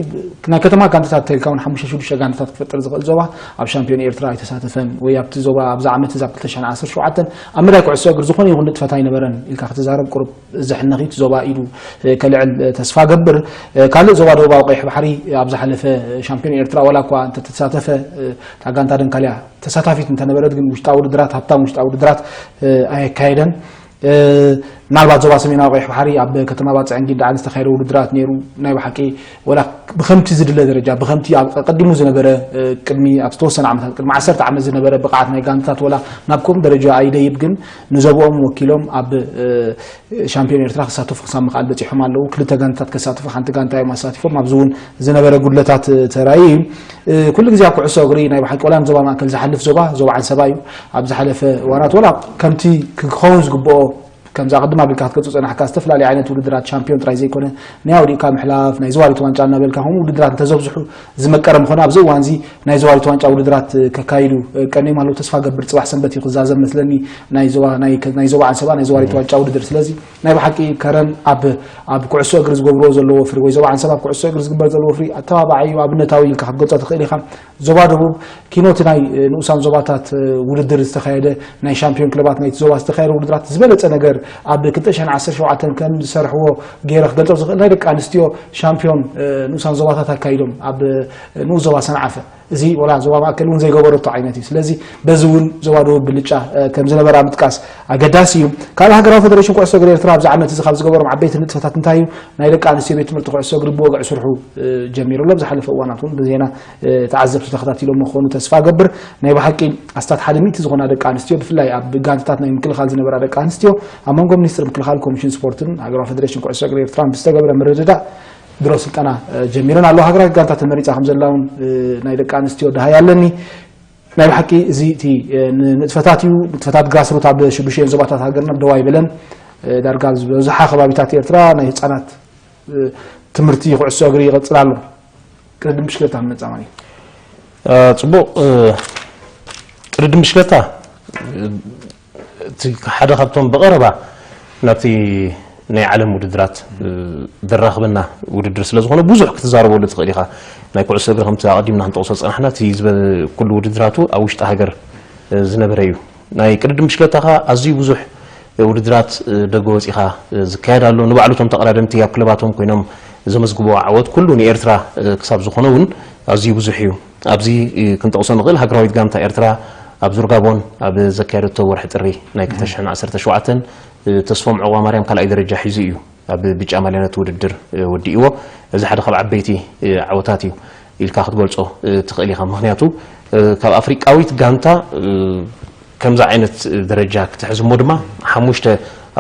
ናይ ከተማ ጋንታታት ተልካ እውን ሓሙሽተ ሽዱሽተ ጋንታታት ክፈጥር ዝኽእል ዞባ ኣብ ሻምፒዮን ኤርትራ ኣይተሳተፈን። ወይ ኣብቲ ዞባ ኣብዛ ዓመት እዛ ክልተ ሽሕን ዓሰርተ ሸውዓተን ኣብ መዳይ ኩዕሶ እግሪ ዝኾነ ይኹን ንጥፈት ኣይነበረን ኢልካ ክትዛረብ ቁሩብ ዘሕንኺት ዞባ ኢሉ ከልዕል ተስፋ ገብር። ካልእ ዞባ ደቡባዊ ቀይሕ ባሕሪ ኣብ ዝሓለፈ ሻምፒዮን ኤርትራ ዋላ እኳ እንተተሳተፈ፣ እታ ጋንታ ደንካልያ ተሳታፊት እንተነበረት ግን ውሽጣዊ ውድድራት፣ ሃብታም ውሽጣዊ ውድድራት ኣየካየደን። ምናልባት ዞባ ሰሜናዊ ቀይሕ ባሕሪ ኣብ ከተማ ባጽዕን ጊንዳዕን ዝተኻየደ ውድድራት ነይሩ። ናይ ብሓቂ ወላ ብኸምቲ ዝድለ ደረጃ፣ ብኸምቲ ኣብ ቀዲሙ ዝነበረ፣ ቅድሚ ኣብ ዝተወሰነ ዓመታት፣ ቅድሚ ዓሰርተ ዓመት ዝነበረ ብቕዓት ናይ ጋንታታት ወላ ናብ ከምኡ ደረጃ ኣይደይብ፣ ግን ንዞብኦም ወኪሎም ኣብ ሻምፒዮን ኤርትራ ክሳተፉ ክሳብ ምኽኣል በጺሖም ኣለዉ። ክልተ ጋንታታት ከሳትፉ ሓንቲ ጋንታ እዮም ኣሳቲፎም። ኣብዚ እውን ዝነበረ ጉድለታት ተራእዩ እዩ። ኩሉ ግዜ ኣብ ኩዕሶ እግሪ ናይ ብሓቂ ወላ ንዞባ ማእከል ዝሓልፍ ዞባ፣ ዞባ ዓንሰባ እዩ። ኣብ ዝሓለፈ እዋናት ወላ ከምቲ ክኸውን ዝግብኦ፣ ከምዛ ቅድም ኣቢልካ ክትገልጾ ጸናሕካ፣ ዝተፈላለዩ ዓይነት ውድድራት ሻምፒዮን ጥራይ ዘይኮነ፣ ናይ ኣውዲቕካ ምሕላፍ፣ ናይ ዞባ ሪት ዋንጫ እናበልካ ከምኡ ውድድራት እንተዘብዝሑ ዝመቀረ ምኾነ፣ ኣብዚ እዋንዚ ናይ ዞባ ሪት ዋንጫ ውድድራት ከካይዱ ቀኒዮም ኣለዉ። ተስፋ ገብር ጽባሕ ሰንበት እዩ ክዛዘም መስለኒ፣ ናይ ዞባ፣ ናይ፣ ናይ ዞባ ዓንሰባ ናይ ዞባ ሪት ዋንጫ ውድድር። ስለዚ ናይ ብሓቂ ከረን ኣብ፣ ኣብ ኩዕሶ እግሪ ዝገብርዎ ዘለዎ ወፍሪ ወይ ዞባ ዓንሰባ ኣብ ኩዕሶ እግሪ ዝግበር ዘለዎ ወፍሪ ኣተባባዒ እዩ፣ ኣብነታዊ ኢልካ ክትገልጾ ትኽእል ኢኻ። ዞባ ደቡብ ኪኖ እቲ ናይ ንኡሳን ዞባታት ውድድር ዝተኻየደ፣ ናይ ሻምፒዮን ክለባት ናይቲ ዞባ ዝተኻየደ ውድድራት ዝበለጸ ነገር ኣብ ክልተ ሽሕን ዓሰርተ ሸውዓተን ከም ዝሰርሕዎ ገይረ ክገልጾ ዝኽእል፣ ናይ ደቂ ኣንስትዮ ሻምፒዮን ንኡሳን ዞባታት ኣካይዶም ኣብ ንኡስ ዞባ ሰንዓፈ። እዚ ወላ ዞባ ማእከል እውን ዘይገበረቶ ዓይነት እዩ። ስለዚ በዚ እውን ዞባ ደቡብ ብልጫ ከም ዝነበራ ምጥቃስ ኣገዳሲ እዩ። ካልእ ሃገራዊ ፈደሬሽን ኩዕሶ እግሪ ኤርትራ ኣብዚ ዓመት እዚ ካብ ዝገበሮም ዓበይቲ ንጥፈታት እንታይ እዩ? ናይ ደቂ ኣንስትዮ ቤት ትምህርቲ ኩዕሶ እግሪ ብወግዒ ስርሑ ጀሚሩ ኣሎ። ኣብ ዝሓለፈ እዋናት እውን ብዜና ተዓዘብቲ ተኸታቲሎም ምኾኑ ተስፋ ገብር። ናይ ብሓቂ ኣስታት ሓደ ሚእቲ ዝኾና ደቂ ኣንስትዮ ብፍላይ ኣብ ጋንታታት ናይ ምክልኻል ዝነበራ ደቂ ኣንስትዮ ኣብ መንጎ ሚኒስትሪ ምክልኻል ኮሚሽን ስፖርትን ሃገራዊ ፈደሬሽን ኩዕሶ እግሪ ኤርትራን ብዝተገበረ ምርድዳእ ድሮ ስልጠና ጀሚረን ኣለዋ። ሃገራዊት ጋንታ ተመሪጻ ከም ዘላ እውን ናይ ደቂ ኣንስትዮ ደሃይ ኣለኒ። ናይ ብሓቂ እዚ እቲ ንጥፈታት እዩ። ንጥፈታት ግራስሩት ኣብ ሽዱሽተን ዞባታት ሃገርና ደው ኣይበለን። ዳርጋ ኣብ ዝበዝሓ ከባቢታት ኤርትራ ናይ ህጻናት ትምህርቲ ኩዕሶ እግሪ ይቕጽል ኣሎ። ቅድድም ብሽክለታ ንመጻ ማለት እዩ። ጽቡቕ። ቅድድም ብሽክለታ እቲ ሓደ ካብቶም ብቐረባ ናብቲ ናይ ዓለም ውድድራት ዘራኽበና ውድድር ስለ ዝኾነ ብዙሕ ክትዛረበሉ ትኽእል ኢኻ። ናይ ኩዕሶ እግሪ ከምቲ ኣቐዲምና ክንጠቕሶ ዝጸናሕና እቲ ዝበ-፣ ኩሉ ውድድራቱ ኣብ ውሽጢ ሃገር ዝነበረ እዩ። ናይ ቅድድም ብሽክለታ ኸኣ ኣዝዩ ብዙሕ ውድድራት ደገ ወጺኻ ዝካየድ ኣሎ። ንባዕሉ እቶም ተቐዳደምቲ ኣብ ክለባቶም ኮይኖም ዘመዝግብዎ ዓወት ኩሉ ንኤርትራ ክሳብ ዝኾነ እውን ኣዝዩ ብዙሕ እዩ። ኣብዚ ክንጠቕሶ ንኽእል፣ ሃገራዊት ጋንታ ኤርትራ ኣብ ዙር ጋቦን ኣብ ዘካየደቶ ወርሒ ጥሪ ናይ ክልተ ሽሕን ዓሰርተ ሸውዓተን፣ ተስፎም ዑቕባማርያም ካልኣይ ደረጃ ሒዙ እዩ ኣብ ብጫ ማልያ ነቲ ውድድር ወዲእዎ። እዚ ሓደ ካብ ዓበይቲ ዓወታት እዩ ኢልካ ክትገልጾ ትኽእል ኢኻ። ምኽንያቱ ካብ ኣፍሪቃዊት ጋንታ ከምዚ ዓይነት ደረጃ ክትሕዝ እሞ ድማ ሓሙሽተ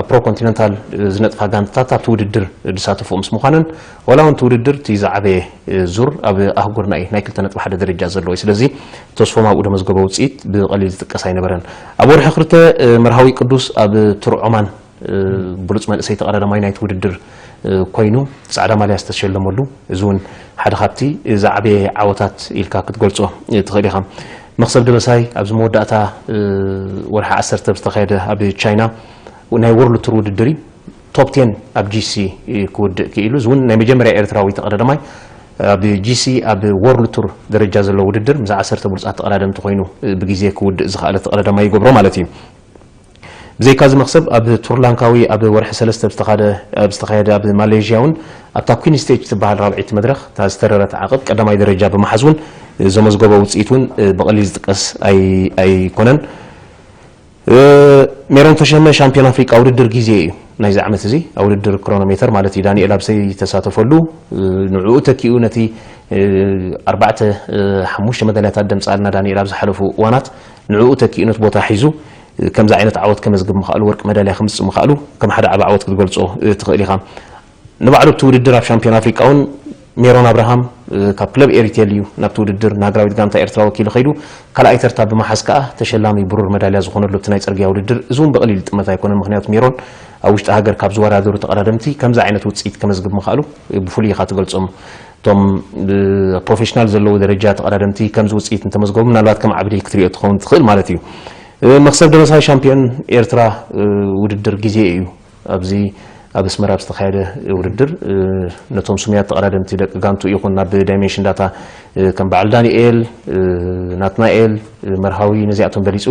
ኣብ ፕሮ ኮንቲነንታል ዝነጥፋ ጋንታታት ኣብቲ ውድድር ዝሳተፍኦ ምስ ምዃነን፣ ዋላ እውን እቲ ውድድር እቲ ዝዓበየ ዙር ኣብ ኣህጉርና እዩ፣ ናይ ክልተ ነጥቢ ሓደ ደረጃ ዘለዎ እዩ። ስለዚ ተስፎም ኣብኡ ደመዝገቦ ውፅኢት ብቐሊል ዝጥቀስ ኣይነበረን። ኣብ ወርሒ ክልተ መርሃዊ ቅዱስ ኣብ ቱር ዖማን ብሉፅ መንእሰይ ተቐዳዳማይ ናይቲ ውድድር ኮይኑ ፃዕዳ ማልያ ዝተሸለመሉ፣ እዚ እውን ሓደ ካብቲ ዝዓበየ ዓወታት ኢልካ ክትገልፆ ትኽእል ኢኻ። መኽሰብ ደበሳይ ኣብዚ መወዳእታ ወርሒ ዓሰርተ ዝተኻየደ ኣብ ቻይና ናይ ወርልድ ቱር ውድድር እዩ። ቶፕ ቴን ኣብ ጂ ሲ ክውድእ ክኢሉ፣ እዚ እውን ናይ መጀመርያ ኤርትራዊ ተቐዳዳማይ ኣብ ጂ ሲ ኣብ ወርልድ ቱር ደረጃ ዘለዎ ውድድር ምስ ዓሰርተ ብሉፃት ተቐዳደምቲ ኮይኑ ብግዜ ክውድእ ዝኸኣለ ተቐዳዳማይ ይገብሮ ማለት እዩ። ብዘይካዚ መኽሰብ ኣብ ቱር ላንካዊ ኣብ ወርሒ ሰለስተ ዝተኻደ-፣ ኣብ ዝተኻየደ ኣብ ማሌዥያ እውን ኣብታ ኩን ስቴጅ ትበሃል ራብዐይቲ መድረኽ እታ ዝተረረት ዓቐብ ቀዳማይ ደረጃ ብምሓዝ እውን ዘመዝገቦ ውፅኢት እውን ብቐሊል ዝጥቀስ ኣይ-፣ ኣይኮነን። ሜሮን ተሸመ ሻምፒዮን ኣፍሪቃ ውድድር ግዜ እዩ ናይዚ ዓመት እዚ፣ ኣብ ውድድር ክሮኖሜተር ማለት እዩ። ዳንኤል ኣብሰይ ተሳተፈሉ፣ ንዕኡ ተኪኡ ነቲ ኣርባዕተ ሓሙሽተ መዳልያታት ደምፃልና ዳንኤል ኣብ ዝሓለፉ እዋናት ንዕኡ ተኪኡ ነቲ ቦታ ሒዙ ከምዚ ዓይነት ዓወት ከመዝግብ ምኽኣሉ፣ ወርቂ መዳልያ ከምፅእ ምኽኣሉ ከም ሓደ ዓቢ ዓወት ክትገልፆ ትኽእል ኢኻ። ንባዕሉ ኣብቲ ውድድር ኣብ ሻምፒዮን ኣፍሪቃ እውን ሜሮን ኣብርሃም ካብ ክለብ ኤሪቴል እዩ ናብቲ ውድድር ንሃገራዊት ጋንታ ኤርትራ ወኪሉ ከይዱ ካልኣይ ተርታ ብምሓዝ ከኣ ተሸላሚ ብሩር መዳልያ ዝኾነሉ እቲ ናይ ጽርግያ ውድድር። እዚ እውን ብቐሊል ዝጥመት ኣይኮነን፣ ምኽንያቱ ሜሮን ኣብ ውሽጢ ሃገር ካብ ዝወዳደሩ ተቐዳደምቲ ከምዚ ዓይነት ውጽኢት ከመዝግብ ምኽኣሉ ብፍሉይ ኢኻ ትገልጾም። እቶም ፕሮፌሽናል ዘለዉ ደረጃ ተቐዳደምቲ ከምዚ ውፅኢት እንተመዝገቡ ምናልባት ከም ዓብዲ ክትሪኦ ትኸውን ትኽእል ማለት እዩ። መክሰብ ደበሳይ ሻምፒዮን ኤርትራ ውድድር ግዜ እዩ። ኣብዚ ኣብ ኣስመራ ኣብ ዝተኻየደ ውድድር ነቶም ስሙያት ተቐዳደምቲ ደቂ ጋንቱ ይኹን ናብ ዳይሜንሽን ዳታ ከም በዓል ዳንኤል ናትናኤል መርሃዊ ነዚኣቶም በሊፁ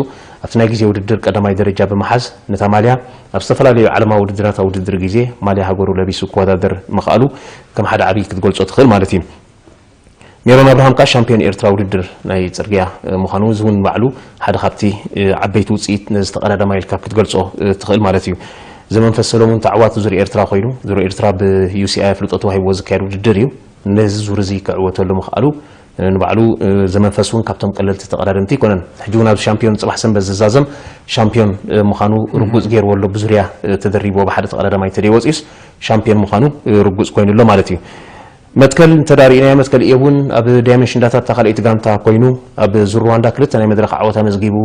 ኣብቲ ናይ ግዜ ውድድር ቀዳማይ ደረጃ ብምሓዝ ነታ ማልያ ኣብ ዝተፈላለዩ ዓለማዊ ውድድራት ኣብ ውድድር ግዜ ማልያ ሃገሩ ለቢሱ ክወዳደር ምኽኣሉ ከም ሓደ ዓብዪ ክትገልፆ ትኽእል ማለት እዩ። ሜሮን ኣብርሃም ከዓ ሻምፒዮን ኤርትራ ውድድር ናይ ፅርግያ ምዃኑ እዚ እውን ባዕሉ ሓደ ካብቲ ዓበይቲ ውፅኢት ነዚ ተቐዳዳማይ ኢልካ ክትገልፆ ትኽእል ማለት እዩ። ዘመንፈስ ሰሎሙን ተዓዋቲ ዙር ኤርትራ ኮይኑ ዙር ኤርትራ ብዩሲኣይ ኣፍልጦ ተዋሂብዎ ዝካየድ ውድድር እዩ። ነዚ ዙር እዚ ክዕወተሉ ምኽኣሉ ንባዕሉ ዘመንፈስ እውን ካብቶም ቀለልቲ ተቐዳደምቲ ኣይኮነን። ሕጂ እውን ኣብዚ ሻምፒዮን ፅባሕ ሰንበት ዝዛዘም ሻምፒዮን ምዃኑ ርጉፅ ገይርዎ ኣሎ። ብዙርያ ተደሪብዎ ብሓደ ተቐዳዳማይ ተደይ ወፂኡስ ሻምፒዮን ምዃኑ ርጉፅ ኮይኑ ኣሎ ማለት እዩ። መትከል እንተዳሪእናዮ መትከል እየቡን ኣብ ዳይመንሽን ዳታ እታ ካልኣይቲ ጋንታ ኮይኑ ኣብ ዙር ሩዋንዳ ክልተ ናይ መድረኽ ዓወት ኣመዝጊቡ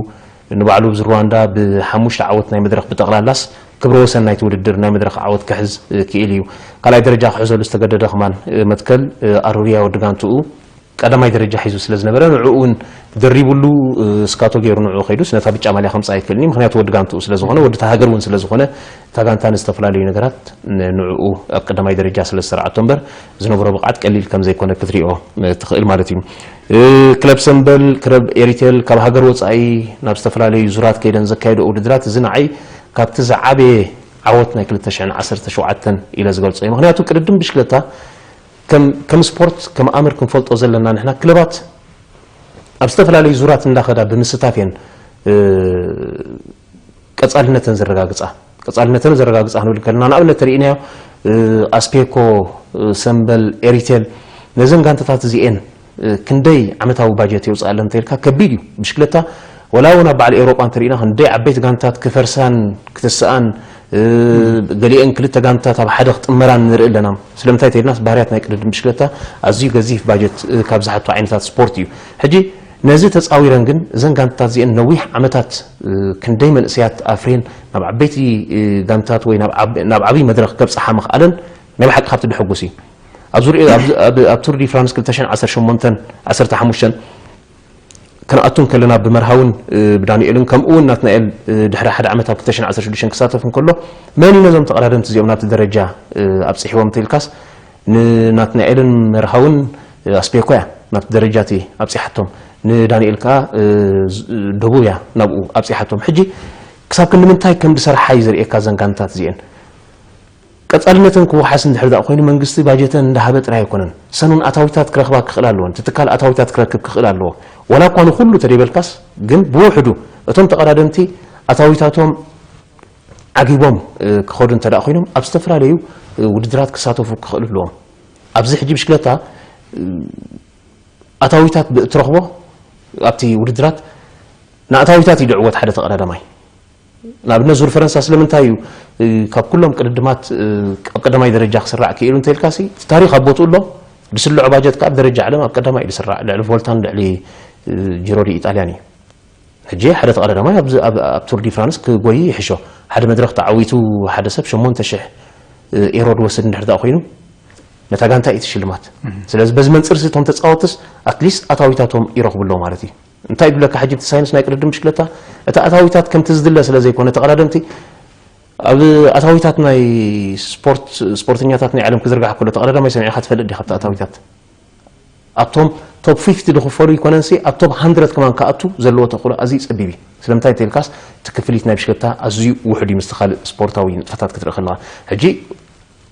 ንባዕሉ ኣብዚ ሩዋንዳ ብሓሙሽተ ዓወት ናይ መድረኽ ብጠቕላላስ ክብረ ወሰን ናይቲ ውድድር ናይ መድረኽ ዓወት ክሕዝ ክኢል እዩ። ካልኣይ ደረጃ ክሕዘሉ ዝተገደደ ከማን መትከል ኣሩርያ ወዲ ጋንትኡ ቀዳማይ ደረጃ ሒዙ ስለ ዝነበረ ንዕኡ እውን ደሪቡሉ ስካቶ ገይሩ ንዕኡ ከይዱስ ነታ ብጫ ማልያ ከምፃእ ኣይክእልን እዩ። ምክንያቱ ወዲ ጋንትኡ ስለ ዝኾነ ወዲ እታ ሃገር እውን ስለ ዝኾነ እታ ጋንታ ንዝተፈላለዩ ነገራት ንዕኡ ኣብ ቀዳማይ ደረጃ ስለ ዝሰርዓቶ እምበር ዝነብሮ ብቕዓት ቀሊል ከም ዘይኮነ ክትሪኦ ትኽእል ማለት እዩ። ክለብ ሰምበል ክለብ ኤሪቴል ካብ ሃገር ወፃኢ ናብ ዝተፈላለዩ ዙራት ከይደን ዘካየደ ውድድራት እዚ ንዓይ ካብቲ ዝዓበየ ዓወት ናይ ክልተ ሽሕን ዓሰርተ ሸውዓተን ኢለ ዝገልፆ እዩ። ምክንያቱ ቅድድም ብሽክለታ ከም ስፖርት ከም ኣምር ክንፈልጦ ዘለና ንሕና ክለባት ኣብ ዝተፈላለዩ ዙራት እንዳኸዳ ብምስታፍ እየን ቀፃልነተን ዘረጋግፃ። ቀፃልነተን ዘረጋግፃ ክንብል ከለና ንኣብነት ተሪኢናዮ ኣስፔኮ ሰምበል ኤሪቴል ነዘን ጋንታታት እዚኤን ክንደይ ዓመታዊ ባጀት የውፅኣለን እንተልካ ከቢድ እዩ። ብሽክለታ ወላ እውን ኣብ በዓል ኤውሮጳ እንተሪኢና ክንደይ ዓበይቲ ጋንታት ክፈርሳን ክትስኣን ገሊአን ክልተ ጋንታት ኣብ ሓደ ክጥመራን ንርኢ ኣለና። ስለምንታይ ተይልናስ ባህርያት ናይ ቅድድም ብሽክለታ ኣዝዩ ገዚፍ ባጀት ካብ ዝሓቱ ዓይነታት ስፖርት እዩ። ሕጂ ነዚ ተፃዊረን ግን እዘን ጋንታት እዚአን ነዊሕ ዓመታት ክንደይ መንእሰያት ኣፍርየን ናብ ዓበይቲ ጋንታት ወይ ናብ ዓብይ መድረክ ከብፅሓ ምኽኣለን ናይ ብሓቂ ካብቲ ድሕጉስ እዩ። ኣብ ቱር ዲ ፍራንስ ክልተ ሽሕን ዓሰርተ ሸሞንተን ዓሰርተ ሓሙሽተን ክንኣቱ እንከለና ብመርሃውን ብዳንኤልን ከምኡ እውን ናትናኤል ድሕሪ ሓደ ዓመት ኣብ ክልተ ሽሕን ዓሰርተ ሽዱሽተን ክሳተፍ እንከሎ መን እዩ ነዞም ተቐዳደምቲ እዚኦም ናብቲ ደረጃ ኣብፂሕዎም እንተኢልካስ ንናትናኤልን መርሃውን ኣስፔኮያ ናብቲ ደረጃ እቲ ኣብፂሓቶም ንዳንኤል ከዓ ደቡብ እያ ናብኡ ኣብፂሓቶም። ሕጂ ክሳብ ክንዲ ምንታይ ከም ዝሰርሓ እዩ ዘርእየካ እዘን ጋንታት እዚአን። ቀፃልነተን ክወሓስ እንድሕር ደኣ ኮይኑ መንግስቲ ባጀተን እንዳሃበ ጥራይ ኣይኮነን ሰኑን ኣታዊታት ክረኽባ ክኽእል ኣለወን። እቲ ትካል ኣታዊታት ክረክብ ክኽእል ኣለዎ። ዋላ እኳ ንኩሉ ተደይበልካስ ግን ብውሕዱ እቶም ተቐዳደምቲ ኣታዊታቶም ዓጊቦም ክኸዱ እንተ ደኣ ኮይኖም ኣብ ዝተፈላለዩ ውድድራት ክሳተፉ ክኽእሉ ኣለዎም። ኣብዚ ሕጂ ብሽክለታ ኣታዊታት እትረኽቦ ኣብቲ ውድድራት ንኣታዊታት እዩ ድዕወት ሓደ ተቐዳዳማይ። ንኣብነት ዙር ፈረንሳ ስለምንታይ እዩ ካብ ኩሎም ቅድድማት ኣብ ቀዳማይ ደረጃ ክስራዕ ክኢሉ እንተልካሲ እቲ ታሪክ ኣብ ቦትኡ ኣሎ። ዝስልዖ ባጀት ከዓ ኣብ ደረጃ ዓለም ኣብ ቀዳማይ እዩ ዝስራዕ ልዕሊ ቮልታን ልዕሊ ጂሮ ዲ ኢጣልያን እዩ። ሕጂ ሓደ ተቐዳዳማይ ኣብ ቱር ዲ ፍራንስ ክጎይ ይሕሾ። ሓደ መድረክ ተዓዊቱ ሓደ ሰብ ሸሞንተ ሽሕ ኤሮ ድወስድ እንድሕር ደኣ ኮይኑ ነታ ጋንታ እዩ እቲ ሽልማት። ስለዚ በዚ መንፅር እቶም ተፃወትስ ኣትሊስት ኣታዊታቶም ይረኽቡ ኣለዉ ማለት እዩ። እንታይ ይብለካ ሕጂ እቲ ሳይንስ ናይ ቅድድም ብሽክለታ እቲ ኣታዊታት ከምቲ ዝድለ ስለ ዘይኮነ ተቐዳደምቲ ኣብ ኣታዊታት ናይ ስፖርት ስፖርተኛታት ናይ ዓለም ክዝርጋሕ ከሎ ተቐዳዳማይ ሰሚዕካ ትፈልጥ ዲኻ ኣብቲ ኣታዊታት ኣብቶም ቶፕ ፊፍቲ ዝኽፈሉ ይኮነንሲ ኣብ ቶፕ ሃንድረድ ከማን ክኣቱ ዘለዎ ተኽእሎ ኣዝዩ ፀቢብ እዩ። ስለምንታይ እንተኢልካስ እቲ ክፍሊት ናይ ብሽክለታ ኣዝዩ ውሑድ እዩ ምስቲ ካልእ ስፖርታዊ ንጥፈታት ክትርኢ ከለኻ። ሕጂ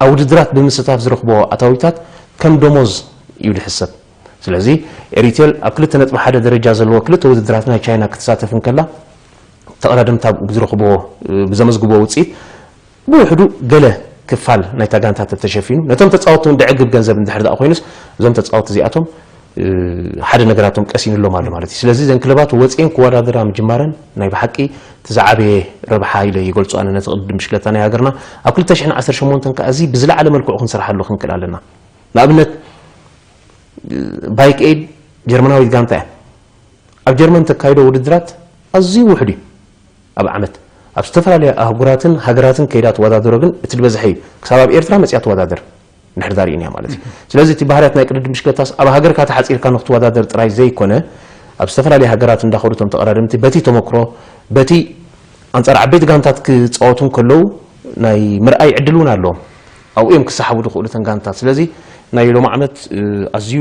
ኣብ ውድድራት ብምስታፍ ዝረኽቦ ኣታዊታት ከም ደሞዝ እዩ ዝሕሰብ። ስለዚ ኤሪቴል ኣብ ክልተ ነጥቢ ሓደ ደረጃ ዘለዎ ክልተ ውድድራት ናይ ቻይና ክትሳተፍ እንከላ ተቐዳደምቲ ኣብኡ ብዝረኽብዎ ብዘመዝግብዎ ውፅኢት ብውሕዱ ገለ ክፋል ናይታ ጋንታ ተተሸፊኑ ነቶም ተፃወትቲ እውን ደዕግብ ገንዘብ እንድሕር ደኣ ኮይኑስ እዞም ተፃወትቲ እዚኣቶም ሓደ ነገራቶም ቀሲኑሎም ኣሎ ማለት እዩ። ስለዚ እዘን ክለባት ወፂኤን ክወዳደራ ምጅማረን ናይ ብሓቂ እቲ ዝዓበየ ረብሓ ኢለ ይገልፆ ኣነ ነቲ ቅድድም ብሽክለታ ናይ ሃገርና ኣብ ክልተ ሽሕን ዓሰርተ ሸሞንተን ከዓ እዚ ብዝለዓለ መልክዑ ክንሰርሓሉ ክንክእል ኣለና። ንኣብነት ባይክ ኤድ ጀርመናዊት ጋንታ እያ። ኣብ ጀርመን ተካይዶ ውድድራት ኣዝዩ ውሕድ እዩ። ኣብ ዓመት ኣብ ዝተፈላለዩ ኣህጉራትን ሃገራትን ከይዳ ትወዳደሮ ግን እቲ ዝበዝሐ እዩ። ክሳብ ኣብ ኤርትራ መፅያ ትወዳደር። እንድሕር ዳርኢና ማለት እዩ። ስለዚ እቲ ባህርያት ናይ ቅድድም ብሽክለታስ ኣብ ሃገርካ ተሓፂርካ ንክትወዳደር ጥራይ ዘይኮነ፣ ኣብ ዝተፈላለዩ ሃገራት እንዳኸዱ እቶም ተቐዳደምቲ በቲ ተመክሮ፣ በቲ ኣንፃር ዓበይቲ ጋንታት ክፃወቱ እንከለዉ ናይ ምርኣይ ዕድል እውን ኣለዎም። ኣብኡ እዮም ክሰሓቡ ዝኽእሉ እተን ጋንታት። ስለዚ ናይ ሎሚ ዓመት ኣዝዩ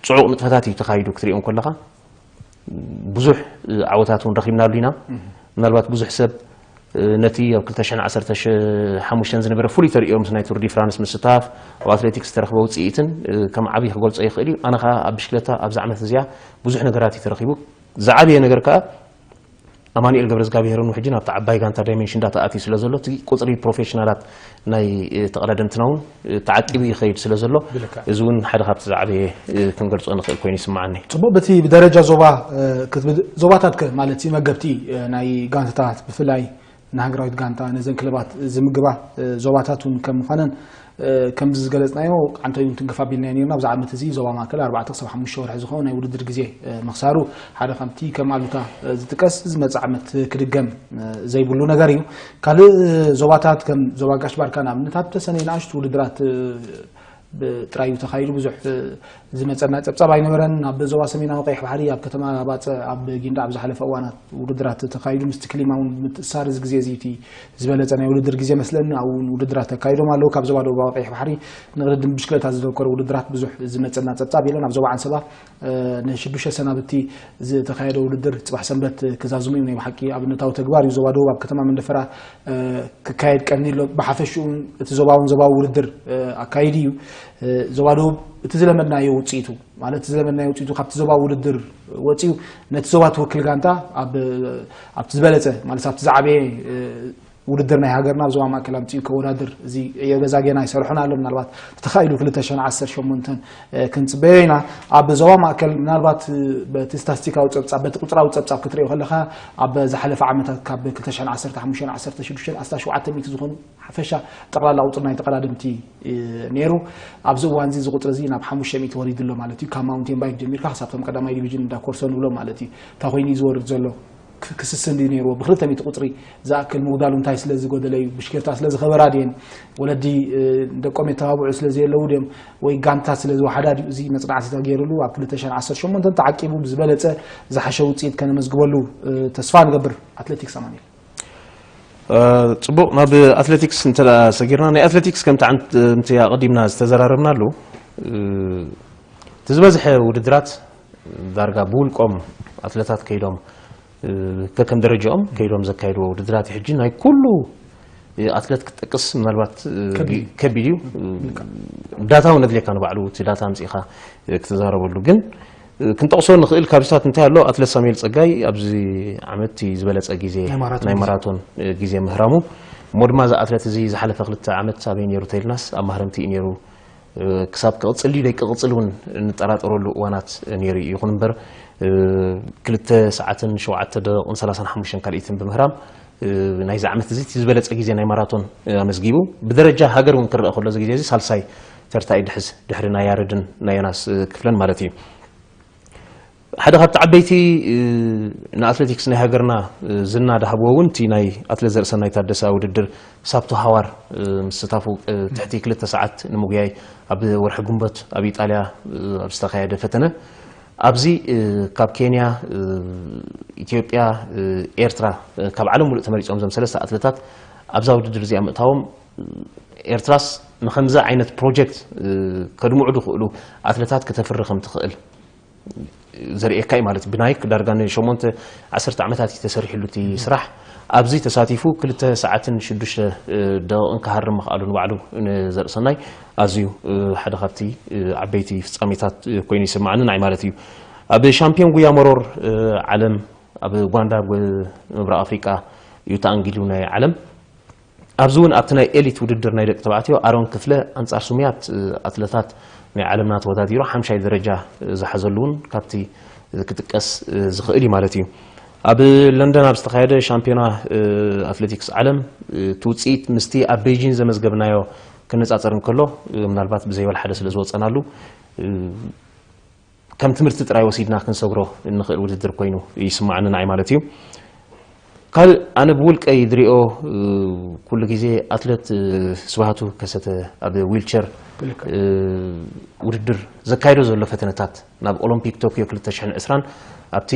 ፅዑቕ ንጥፈታት እዩ ተኻይዱ ክትሪኦ እንከለኻ ብዙሕ ዓወታት እውን ረኺብናሉ ኢና። ምናልባት ብዙሕ ሰብ ነቲ ኣብ ክልተ ሽሕን ዓሰርተ ሓሙሽተን ዝነበረ ፍሉይ ተርእዮ ምስ ናይ ቱር ዲ ፍራንስ ምስታፍ ኣብ ኣትሌቲክስ ዝተረኽበ ውፅኢትን ከም ዓብዪ ክገልጾ ይኽእል እዩ። ኣነ ከዓ ኣብ ብሽክለታ ኣብዚ ዓመት እዚኣ ብዙሕ ነገራት እዩ ተረኺቡ። ዝዓበየ ነገር ከዓ ኣማኑኤል ገብረዝጋብሄርን ውሕጅን ኣብቲ ዓባይ ጋንታ ዳይሜንሽን እንዳተኣትዩ ስለ ዘሎ እቲ ቁፅሪ ፕሮፌሽናላት ናይ ተቐዳደምትና እውን ተዓቂቡ ይኸይድ ስለ ዘሎ እዚ እውን ሓደ ካብቲ ዝዓበየ ክንገልፆ ንኽእል ኮይኑ ይስምዓኒ። ፅቡቕ። በቲ ብደረጃ ዞባ ዞባታት ከ ማለት መገብቲ ናይ ጋንታታት ብፍላይ ንሃገራዊት ጋንታ ነዘን ክለባት ዝምግባ ዞባታት እውን ከም ምዃነን ከምዚ ዝገለፅናዮ ዓንተይ እውን ትንክፍ ኣቢልናዮ ነርና። ኣብዚ ዓመት እዚ ዞባ ማእከል ኣርባዕተ ክሳብ ሓሙሽተ ወርሒ ዝኸውን ናይ ውድድር ግዜ ምኽሳሩ ሓደ ከምቲ ከም ኣሉታ ዝጥቀስ ዝመፅእ ዓመት ክድገም ዘይብሉ ነገር እዩ። ካልእ ዞባታት ከም ዞባ ጋሽ ባርካ ንኣብነት ኣብ ተሰነይ ንኣሽቱ ውድድራት ጥራይ እዩ ተኻይዱ። ብዙሕ ዝመፀና ፀብፃብ ኣይነበረን። ኣብ ዞባ ሰሜናዊ ቀይሕ ባሕሪ ኣብ ከተማ ባፅዕ ኣብ ጊንዳዕ ኣብ ዝሓለፈ እዋናት ውድድራት ተኻይዱ። ምስቲ ክሊማ እውን ምትእሳር እዚ ግዜ እዚ እቲ ዝበለፀ ናይ ውድድር ግዜ መስለኒ። ኣብኡ እውን ውድድራት ተካይዶም ኣለዉ። ካብ ዞባ ደቡባዊ ቀይሕ ባሕሪ ንቕድድም ብሽክለታ ዝዘከሩ ውድድራት ብዙሕ ዝመፀና ፀብፃብ የለን። ኣብ ዞባ ዓንሰባ ንሽዱሽተ ሰናብቲ ዝተኻየደ ውድድር ፅባሕ ሰንበት ክዛዝሙ እዮም። ናይ ብሓቂ ኣብነታዊ ተግባር እዩ። ዞባ ደቡብ ኣብ ከተማ መንደፈራ ክካየድ ቀኒ ኣሎ። ብሓፈሽኡ እቲ ዞባውን ዞባዊ ውድድር ኣካይዲ እዩ። ዞባ ደቡብ እቲ ዝለመድናዮ ውፅኢቱ ማለት እቲ ዝለመድናዮ ውፅኢቱ ካብቲ ዞባዊ ውድድር ወፂኡ ነቲ ዞባ ትውክል ጋንታ ኣብቲ ዝበለፀ ማለት ኣብቲ ዝዓበየ ውድድር ናይ ሃገርና ኣብ ዞባ ማእከል ኣምፂኡ ከወዳድር እዚ ዕዮ ገዛ ጌና ይሰርሑን ኣሎ። ምናልባት ተተኻኢሉ ክልተ ሽሕን ዓሰርተ ሸሞንተን ክንፅበዮ ኢና። ኣብ ዞባ ማእከል ምናልባት በቲ ስታስቲካዊ ፀብፃብ በቲ ቁፅራዊ ፀብፃብ ክትሪኦ ከለካ ኣብ ዝሓለፈ ዓመታት ካብ ክልተ ሽሕን ዓሰርተ ሓሙሽተን ዓሰርተ ሽዱሽተን ኣስታት ሸውዓተ ሚእቲ ዝኾኑ ሓፈሻ ጠቕላላ ቁፅሪ ናይ ተቐዳደምቲ ነይሩ። ኣብዚ እዋን እዚ እዚ ቁፅሪ እዚ ናብ ሓሙሽተ ሚእቲ ወሪዱ ኣሎ ማለት እዩ። ካብ ማውንቴን ባይክ ጀሚርካ ክሳብቶም ቀዳማይ ዲቪዥን እንዳ ኮርሶ ንብሎም ማለት እዩ። እንታይ ኮይኑ እዩ ዝወርድ ዘሎ? ክስስን ድዩ ነይርዎ? ብክልተ ሚእቲ ቁፅሪ ዝኣክል ምጉዳሉ እንታይ ስለ ዝጎደለ እዩ? ብሽክሌታ ስለ ዝኸበራ ድየን? ወለዲ ደቆም የተባብዑ ስለ ዘየለዉ ድዮም? ወይ ጋንታ ስለ ዝወሓዳ ድዩ? እዚ መፅናዕቲ ተገይሩሉ ኣብ ክልተ ሽሕን ዓሰርተ ሸሞንተን ተዓቂቡ ብዝበለፀ ዝሓሸ ውፅኢት ከነመዝግበሉ ተስፋ ንገብር። ኣትሌቲክስ ኣማኒኤል። ፅቡቕ፣ ናብ ኣትሌቲክስ እንተ ሰጊርና ናይ ኣትሌቲክስ ከምቲ ዓንት ምቲ ኣቐዲምና ዝተዘራረብናሉ እቲ ዝበዝሐ ውድድራት ዳርጋ ብውልቆም ኣትለታት ከይዶም ከከም ደረጃኦም ከይዶም ዘካየድዎ ውድድራት ሕጂ ናይ ኩሉ ኣትለት ክጠቅስ ምናልባት ከቢድ እዩ። ዳታ እውን ኣድልየካ ንባዕሉ እቲ ዳታ ኣምፂእኻ ክትዛረበሉ ግን ክንጠቕሶ ንኽእል ካብዚታት እንታይ ኣሎ ኣትለት ሳሙኤል ፀጋይ ኣብዚ ዓመት ዝበለፀ ግዜ ናይ ማራቶን ግዜ ምህራሙ እሞ ድማ እዚ ኣትለት እዚ ዝሓለፈ ክልተ ዓመት ኣበይ ነይሩ ተይልናስ ኣብ ማህረምቲ እዩ ነይሩ። ክሳብ ክቕፅል ድዩ ደይቅፅል እውን እንጠራጠረሉ እዋናት ነይሩ እዩ። ይኹን እምበር ክልተ ሰዓትን ሸውዓተ ደቂቕን ሰላሳን ሓሙሽተን ካልኢትን ብምህራም ናይዚ ዓመት እዚ እቲ ዝበለፀ ግዜ ናይ ማራቶን ኣመዝጊቡ ብደረጃ ሃገር እውን ክረአ ከሎ እዚ ግዜ እዚ ሳልሳይ ተርታ እዩ ድሕዝ ድሕሪ ናይ ያረድን ናይ ዮናስ ክፍለን ማለት እዩ። ሓደ ካብቲ ዓበይቲ ንኣትሌቲክስ ናይ ሃገርና ዝና ድሃብዎ እውን እቲ ናይ ኣትሌት ዘርእሰናይ ታደሳ ውድድር ሳብቶ ሃዋር ምስታፉ ትሕቲ ክልተ ሰዓት ንምጉያይ ኣብ ወርሒ ግንቦት ኣብ ኢጣልያ ኣብ ዝተኻየደ ፈተነ ኣብዚ ካብ ኬንያ ኢትዮጵያ ኤርትራ ካብ ዓለም ሙሉእ ተመሪፆም ዞም ሰለስተ ኣትሌታት ኣብዛ ውድድር እዚኣ ምእታዎም ኤርትራስ ንከምዚ ዓይነት ፕሮጀክት ከድምዑ ዝኽእሉ ኣትሌታት ከተፍሪ ከም ትኽእል ዘርእየካ እዩ ማለት ብናይክ ዳርጋ ንሸሞንተ ዓሰርተ ዓመታት እዩ ተሰሪሕሉ እቲ ስራሕ ኣብዚ ተሳቲፉ ክልተ ሰዓትን ሽዱሽተ ደቂቕን ክሃርም ምኽኣሉ ንባዕሉ ንዘርእሰናይ ኣዝዩ ሓደ ካብቲ ዓበይቲ ፍፃሜታት ኮይኑ ይስማዓኒ ንዓይ ማለት እዩ። ኣብ ሻምፒዮን ጉያ መሮር ዓለም ኣብ ጓንዳ ምብራቕ ኣፍሪቃ እዩ ተኣንጊዱ ናይ ዓለም ኣብዚ እውን ኣብቲ ናይ ኤሊት ውድድር ናይ ደቂ ተባዕትዮ ኣሮን ክፍለ ኣንፃር ስሙያት ኣትለታት ናይ ዓለምና ተወዳዲሩ ሓምሻይ ደረጃ ዝሓዘሉ እውን ካብቲ ክጥቀስ ዝኽእል እዩ ማለት እዩ። ኣብ ለንደን ኣብ ዝተኻየደ ሻምፒዮና ኣትሌቲክስ ዓለም እቲ ውፅኢት ምስቲ ኣብ ቤይጂን ዘመዝገብናዮ ክነፃፀር እንከሎ ምናልባት ብዘይበል ሓደ ስለ ዝወፀናሉ ከም ትምህርቲ ጥራይ ወሲድና ክንሰግሮ እንኽእል ውድድር ኮይኑ ይስማዓኒ ንዓይ ማለት እዩ። ካልእ ኣነ ብውልቀይ ዝሪኦ ኩሉ ግዜ ኣትለት ስብሃቱ ከሰተ ኣብ ዊልቸር ውድድር ዘካይዶ ዘሎ ፈተነታት ናብ ኦሎምፒክ ቶኪዮ ክልተ ሽሕን ዕስራን ኣብቲ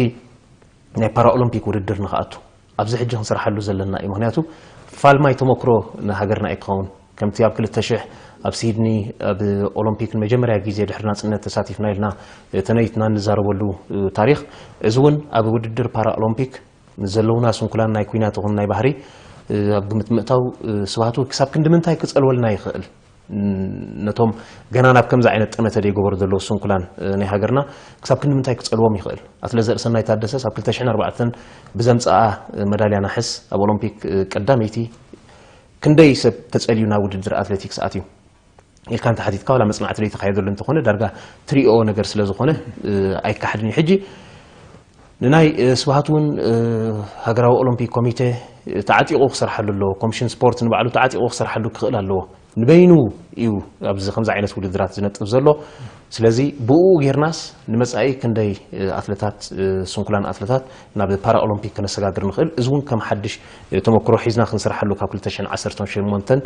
ናይ ፓራኦሎምፒክ ውድድር ንክኣቱ ኣብዚ ሕጂ ክንሰርሓሉ ዘለና እዩ። ምክንያቱ ፋልማይ ተመክሮ ንሃገርና እዩ ክኸውን። ከምቲ ኣብ ክልተ ሽሕ ኣብ ሲድኒ ኣብ ኦሎምፒክ ንመጀመርያ ግዜ ድሕሪ ናጽነት ተሳቲፍና ኢልና ተነይትና እንዛረበሉ ታሪኽ፣ እዚ እውን ኣብ ውድድር ፓራኦሎምፒክ ንዘለውና ስንኩላን ናይ ኲናት ይኹን ናይ ባህሪ ኣብ ግምት ምእታው ስብሃቱ ክሳብ ክንዲ ምንታይ ክጸልወልና ይኽእል? ነቶም ገና ናብ ከምዚ ዓይነት ጠመተ ዘይገበሩ ዘለዉ ስንኩላን ናይ ሃገርና ክሳብ ክንዲ ምንታይ ክጸልዎም ይኽእል? ኣትለ ዘርእሰናይ ታደሰስ ኣብ ክልተ ሽሕን ኣርባዕተን ብዘምጽኣ መዳልያ ናሕስ ኣብ ኦሎምፒክ ቀዳመይቲ ክንደይ ሰብ ተጸልዩ ናብ ውድድር ኣትሌቲክስ ኣትዩ ኢልካ እንተሓቲትካ ዋላ መጽናዕቲ ዘይተኻየደሉ እንተኾነ ዳርጋ ትሪኦ ነገር ስለ ዝኾነ ኣይካሓድን እዩ። ሕጂ ንናይ ስብሃት እውን ሃገራዊ ኦሎምፒክ ኮሚቴ ተዓጢቑ ክሰርሓሉ ኣለዎ። ኮሚሽን ስፖርት ንባዕሉ ተዓጢቑ ክሰርሓሉ ክኽእል ኣለዎ። ንበይኑ እዩ ኣብዚ ከምዚ ዓይነት ውድድራት ዝነጥፍ ዘሎ። ስለዚ ብኡ ጌርናስ ንመጻኢ ክንደይ ኣትለታት ስንኩላን ኣትለታት ናብ ፓራኦሎምፒክ ከነሰጋግር ንኽእል፣ እዚ እውን ከም ሓድሽ ተመክሮ ሒዝና ክንሰርሓሉ ካብ ክልተ ሽሕን ዓሰርተ ሸሞንተን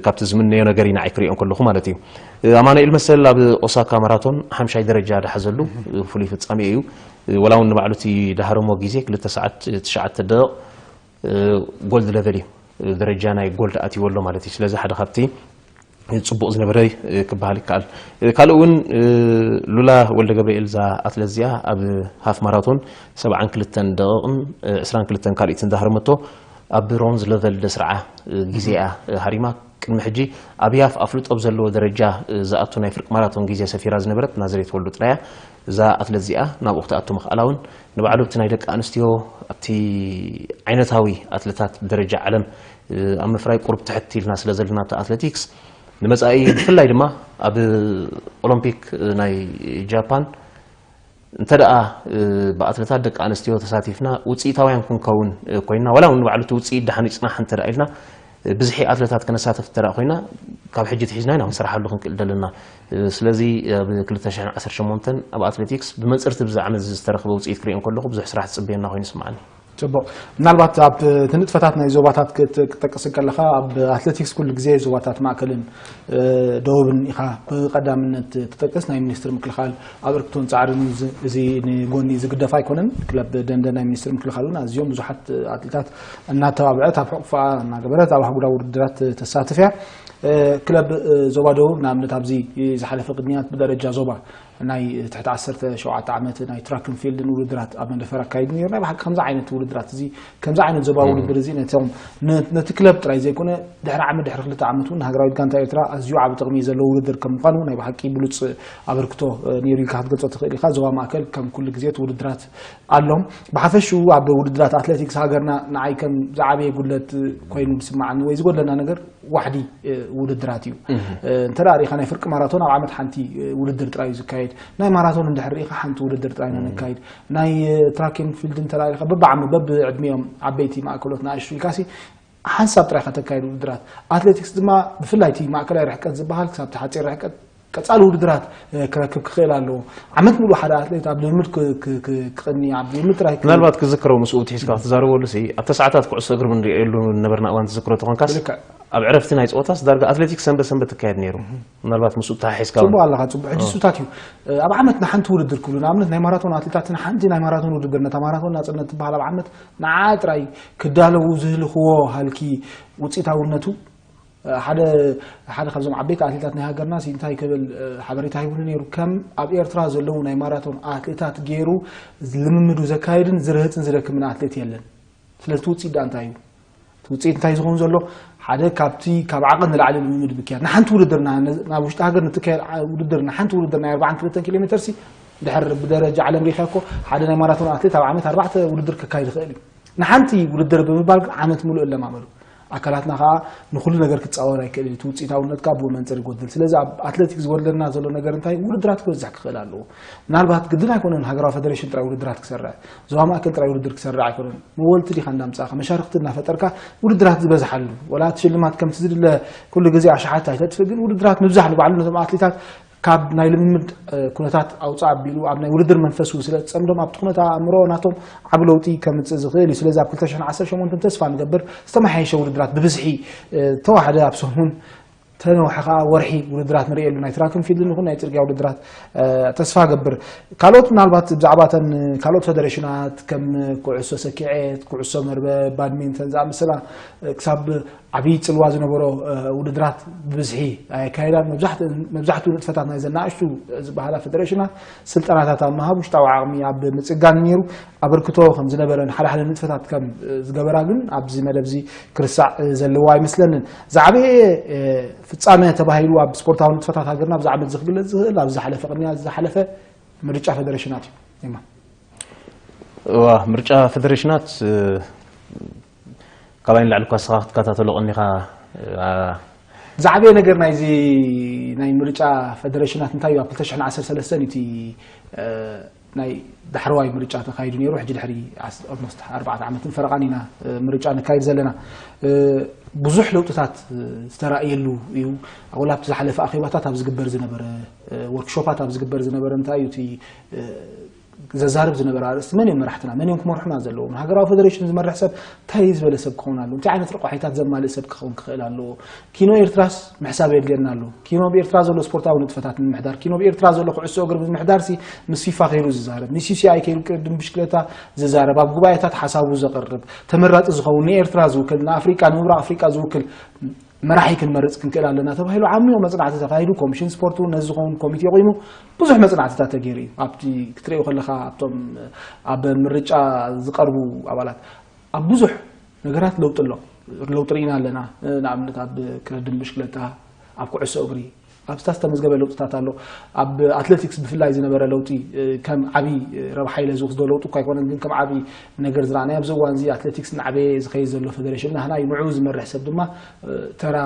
ካብቲ ዝምነዮ ነገር ኢና ክሪኦ ከለኹ ማለት እዩ። ኣማኑኤል መሰል ኣብ ኦሳካ ማራቶን ሓምሻይ ደረጃ ዝሓዘሉ ፍሉይ ፍጻሜ እዩ። ወላ እውን ንባዕሉ እቲ ዳሃረሞ ግዜ ክልተ ሰዓት ትሽዓተ ደቂቕ ጎልድ ለቨል እዩ፣ ደረጃ ናይ ጎልድ ኣትይዎ ኣሎ ማለት እዩ። ስለዚ ሓደ ካብቲ ጽቡቕ ዝነበረ ክበሃል ይከኣል። ካልእ እውን ሉላ ወልደ ገብርኤል እዛ ኣትለት እዚኣ ኣብ ሃፍ ማራቶን ሰብዓን ክልተን ደቂቕን ዕስራን ክልተን ካልኢትን ዳሃረመቶ ኣብ ብሮንዝ ለቨል ደስርዓ ግዜ እያ ሃሪማ። ቅድሚ ሕጂ ኣብ ያፍ ኣፍልጦ ብዘለዎ ደረጃ ዝኣቱ ናይ ፍርቂ ማራቶን ግዜ ሰፊራ ዝነበረት ናዝሬት ወልዱ ጥራያ እዛ ኣትለት እዚኣ ናብኡ ክትኣቱ ምኽኣላ እውን ንባዕሉ እቲ ናይ ደቂ ኣንስትዮ ኣብቲ ዓይነታዊ ኣትለታት ደረጃ ዓለም ኣብ ምፍራይ ቁሩብ ትሕት ኢልና ስለ ዘለና ኣብቲ ኣትሌቲክስ ንመጻኢ ብፍላይ ድማ ኣብ ኦሎምፒክ ናይ ጃፓን እንተ ደኣ ብኣትለታት ደቂ ኣንስትዮ ተሳቲፍና ውፅኢታውያን ክንከውን ኮይና ዋላ እውን ንባዕሉ እቲ ውፅኢት ደሓን ይፅናሕ እንተ ደኣ ኢልና ብዝሒ ኣትለታት ከነሳተፍ እንተ ደኣ ኮይና ካብ ሕጂ ትሒዝና ኢና ክንሰርሓሉ ክንክእል ዘለና። ስለዚ ኣብ ክልተ ሽሕን ዓሰርተ ሸሞንተን ኣብ ኣትሌቲክስ ብመንፅርቲ ብዚ ዓመት እዚ ዝተረኽበ ውፅኢት ክሪኦ እንከለኹ ብዙሕ ስራሕ ዝፅበየና ኮይኑ ይስምዓኒ። ጽቡቕ። ምናልባት ኣብ እቲ ንጥፈታት ናይ ዞባታት ክት-፣ ክትጠቅስ ከለኻ ኣብ ኣትሌቲክስ ኩሉ ግዜ ዞባታት ማእከልን ደቡብን ኢኻ ብቐዳምነት ትጠቅስ። ናይ ሚኒስትሪ ምክልኻል ኣበርክቶን ጻዕርን እዚ፣ እዚ ንጎኒ ዝግደፍ ኣይኮነን። ክለብ ደንደን ናይ ሚኒስትሪ ምክልኻል እውን ኣዝዮም ብዙሓት ኣትሌታት እናተባብዐት ኣብ ሕቑፋ እናገበረት ኣብ ኣህጉራዊ ውድድራት ተሳትፍ እያ። ክለብ ዞባ ደቡብ ንኣብነት ኣብዚ ዝሓለፈ ቅድሚያት ብደረጃ ዞባ ናይ ትሕቲ ዓሰርተ ሸውዓተ ዓመት ናይ ትራክን ፊልድን ውድድራት ኣብ መንደፈር ኣካይዱ ነይሩ። ናይ ብሓቂ ከምዚ ዓይነት ውድድራት እዚ ከምዚ ዓይነት ዞባዊ ውድድር እዚ ነቶም ነ-፣ ነቲ ክለብ ጥራይ ዘይኮነ ድሕሪ ዓመት ድሕሪ ክልተ ዓመት እውን ንሃገራዊት ጋንታ ኤርትራ ኣዝዩ ዓቢ ጥቕሚ ዘለዎ ውድድር ከም ምዃኑ ናይ ብሓቂ ብሉጽ ኣበርክቶ ነይሩ ኢልካ ክትገልጾ ትኽእል ኢኻ። ዞባ ማእከል ከም ኩሉ ግዜ እቲ ውድድራት ኣሎም። ብሓፈሽኡ ኣብ ውድድራት ኣትሌቲክስ ሃገርና ንዓይ ከም ዝዓበየ ጉድለት ኮይኑ ዝስምዓኒ ወይ ዝጎድለና ነገር ዋሕዲ ውድድራት እዩ። እንተ ደኣ ርኢኻ ናይ ፍርቂ ማራቶን ኣብ ዓመት ሓንቲ ውድድር ጥራይ እዩ ዝካየድ። ናይ ማራቶን እንድሕር ርኢኻ ሓንቲ ውድድር ጥራይ ኢና ነካይድ። ናይ ትራክ ኤንድ ፊልድ እንተ ደኣ ርኢኻ በብዓመ-፣ በብዕድሚኦም ዓበይቲ ማእከሎት ንኣሽቱ ኢልካሲ ሓንሳብ ጥራይ ኢኻ ተካይድ ውድድራት። ኣትሌቲክስ ድማ ብፍላይ እቲ ማእከላይ ርሕቀት ዝበሃል ክሳብ እቲ ሓጺር ርሕቀት ቀጻሊ ውድድራት ክረክብ ክኽእል ኣለዎ። ዓመት ሙሉእ ሓደ ኣትሌት ኣብ ልምምድ ክ-፣ ክ-፣ ክ-፣ ክቕኒ፣ ኣብ ልምምድ ጥራይ ክ-፣ ምናልባት ክዝክሮ ምስኡ ብትሒዝካ ክትዛረበሉ ሲ ኣብቲ ሰዓታት ኩዕሶ እግሪ ብንሪኦሉ ነበርና እዋን ትዝክሮ ተኾንካስ ልክዕ። ኣብ ዕረፍቲ ናይ ፀወታስ ዳርጋ ኣትሌቲክስ ሰንበት ሰንበት ትካየድ ነይሩ። ምናልባት ምስኡ ተሓሒዝካ እውን። ጽቡቕ ኣለኻ፣ ጽቡቕ። ሕጂ እሱታት እዩ። ኣብ ዓመት ንሓንቲ ውድድር ክብሉ፣ ንኣብነት ናይ ማራቶን ኣትሌታት ንሓንቲ ናይ ማራቶን ውድድር፣ ነታ ማራቶን ናጽነት ትበሃል ኣብ ዓመት ንዓ ጥራይ ክዳለዉ ዝህልኽዎ ሃልኪ ውጽኢታውነቱ፣ ሓደ፣ ሓደ ካብዞም ዓበይቲ ኣትሌታት ናይ ሃገርና ሲ እንታይ ክብል ሓበሬታ ሂቡኒ ነይሩ፣ ከም ኣብ ኤርትራ ዘለዉ ናይ ማራቶን ኣትሌታት ገይሩ ልምምዱ ዘካይድን ዝርህጽን ዝደክምን ኣትሌት የለን። ስለዚ እቲ ውጽኢት ደኣ እንታይ እዩ? እቲ ውጽኢት እንታይ ዝኸውን ዘሎ? ሓደ ካብቲ ካብ ዓቐን ንላዕሊ ልምምድ ምክያድ። ንሓንቲ ውድድር ና-፣ ናብ ውሽጢ ሃገር ንትካየድ ዓ-፣ ውድድር፣ ንሓንቲ ውድድር ናይ ኣርባዓን ክልተን ኪሎ ሜተር ሲ፣ ድሕር ብደረጃ ዓለም ሪኢኻ እኮ ሓደ ናይ ማራቶን ኣትሌት ኣብ ዓመት ኣርባዕተ ውድድር ክካይድ ይኽእል እዩ። ንሓንቲ ውድድር ብምባል ግን ዓመት ሙሉእ ኣለማመዱ። ኣካላትና ከኣ ንኹሉ ነገር ክጻወር ኣይክእልን እዩ። እቲ ውጽኢታውነትካ ብኡ መንጽር ይጎድል። ስለዚ ኣብ ኣትሌቲክስ ዝጎድለና ዘሎ ነገር እንታይ? ውድድራት ክበዝሕ ክኽእል ኣለዎ። ምናልባት ግድን ኣይኮነን ሃገራዊ ፈደሬሽን ጥራይ ውድድራት ክሰርዕ፣ ዞባ ማእከል ጥራይ ውድድር ክሰርዕ ኣይኮነን። መወልቲ ዲኻ እንዳምጻእካ፣ መሻርኽቲ እናፈጠርካ ውድድራት ዝበዝሓሉ። ወላ እቲ ሽልማት ከምቲ ዝድለ ኩሉ ግዜ ኣሽሓት ኣይተጥፍእ፣ ግን ውድድራት ምብዛሕ ንባዕሉ ነቶም ኣትሌታት ካብ ናይ ልምምድ ኩነታት ኣውፃእ ኣቢሉ ኣብ ናይ ውድድር መንፈስ እውን ስለ ዝፀምዶም ኣብቲ ኩነታት ኣእምሮ ናቶም ዓብ ለውጢ ከምፅእ ዝኽእል እዩ። ስለዚ ኣብ ክልተ ሽሕን ዓሰርተ ሸሞንተን ተስፋ ንገብር ዝተመሓየሸ ውድድራት ብብዝሒ ተዋሕደ ኣብ ሰሙን ተነውሐ ከዓ ወርሒ ውድድራት ንርእየሉ ናይ ትራክን ፊልድን ይኹን ናይ ፅርግያ ውድድራት ተስፋ ገብር። ካልኦት ምናልባት ብዛዕባ ተን ካልኦት ፈደሬሽናት ከም ኩዕሶ ሰኪዔት፣ ኩዕሶ መርበብ፣ ባድሚንተን ዝኣመሰላ ክሳብ ዓብዪ ፅልዋ ዝነበሮ ውድድራት ብብዝሒ ኣየካየዳን። መብዛሕትኡ ንጥፈታት ናይ ዘናእሽቱ ዝበሃላ ፈደሬሽናት ስልጠናታት ኣብ ምሃብ ውሽጣዊ ዓቕሚ ኣብ ምፅጋን ነይሩ ኣበርክቶ ከም ዝነበረን ሓደ ሓደ ንጥፈታት ከም ዝገበራ ግን ኣብዚ መደብ እዚ ክርሳዕ ዘለዎ ኣይመስለንን። ዝዓበየ ፍፃመ ተባሂሉ ኣብ ስፖርታዊ ንጥፈታት ሃገርና ኣብዚ ዓመት እዚ ክግለፅ ዝኽእል ኣብዚ ዝሓለፈ ቅድሚያ ዝሓለፈ ምርጫ ፈደሬሽናት እዩ። እዋ ምርጫ ፈደሬሽናት ካባይ ንላዕሊ እኳ ንስኻ ክትከታተሎ ቀኒኻ። ዝዓበየ ነገር ናይዚ ናይ ምርጫ ፈደሬሽናት እንታይ እዩ? ኣብ ክልተ ሽሕን ዓሰርተ ሰለስተን እቲ ናይ ዳሕረዋይ ምርጫ ተኻይዱ ነይሩ። ሕጂ ድሕሪ ኦልሞስት ኣርባዕተ ዓመትን ፈረቓን ኢና ምርጫ ነካይድ ዘለና። ብዙሕ ለውጥታት ዝተራእየሉ እዩ። ወላ ኣብቲ ዝሓለፈ ኣኼባታት ኣብ ዝግበር ዝነበረ ወርክሾፓት ኣብ ዝግበር ዝነበረ እንታይ እዩ እቲ ዘዛርብ ዝነበረ ኣርእስቲ መን እዮም መራሕትና፣ መን እዮም ክመርሑና ዘለዎም፣ ሃገራዊ ፈደሬሽን ዝመርሕ ሰብ እንታይ ዝበለ ሰብ ክኸውን ኣለዎ፣ እንታይ ዓይነት ረቋሒታት ዘማልእ ሰብ ክኸውን ክኽእል ኣለዎ። ኪኖ ኤርትራስ ምሕሳብ የድልየና ኣሎ። ኪኖ ብኤርትራ ዘሎ ስፖርታዊ ንጥፈታት ንምምሕዳር፣ ኪኖ ብኤርትራ ዘሎ ኩዕሶ እግሪ ብምምሕዳር ሲ ምስ ፊፋ ከይዱ ዝዛረብ፣ ንሲሲኣይ ከይዱ ቅድድም ብሽክለታ ዝዛረብ፣ ኣብ ጉባኤታት ሓሳቡ ዘቕርብ፣ ተመራጺ ዝኸውን ንኤርትራ ዝውክል፣ ንኣፍሪቃ ንምብራቕ ኣፍሪቃ ዝውክል መራሒ ክንመርጽ ክንክእል ኣለና ተባሂሉ ዓሚቑ መጽናዕቲ ተኻሂዱ። ኮሚሽን ስፖርት እውን ነዚ ዝኸውን ኮሚቴ ቆይሙ ብዙሕ መጽናዕትታት ተገይሩ እዩ። ኣብቲ ክትርእዮ ከለኻ ኣብቶም ኣብ ምርጫ ዝቐርቡ ኣባላት ኣብ ብዙሕ ነገራት ለውጢ ኣሎ። ለውጢ ርኢና ኣለና። ንኣብነት ኣብ ቅድድም ብሽክለታ፣ ኣብ ኩዕሶ እግሪ ኣብ ዝተመዝገበ ለውጥታት ኣሎ። ኣብ ኣትሌቲክስ ብፍላይ ዝነበረ ለውጢ ከም ዓብዪ ረብሓ ኢለ ዝወስዶ ለውጢ እኳ ኣይኮነን፣ ግን ከም ዓብዪ ነገር ዝረኣናዮ ኣብዚ እዋን እዚ ኣትሌቲክስ እናዓበየ ዝኸይድ ዘሎ ፌደሬሽን ናህና እዩ። ንዕኡ ዝመርሕ ሰብ ድማ ተራ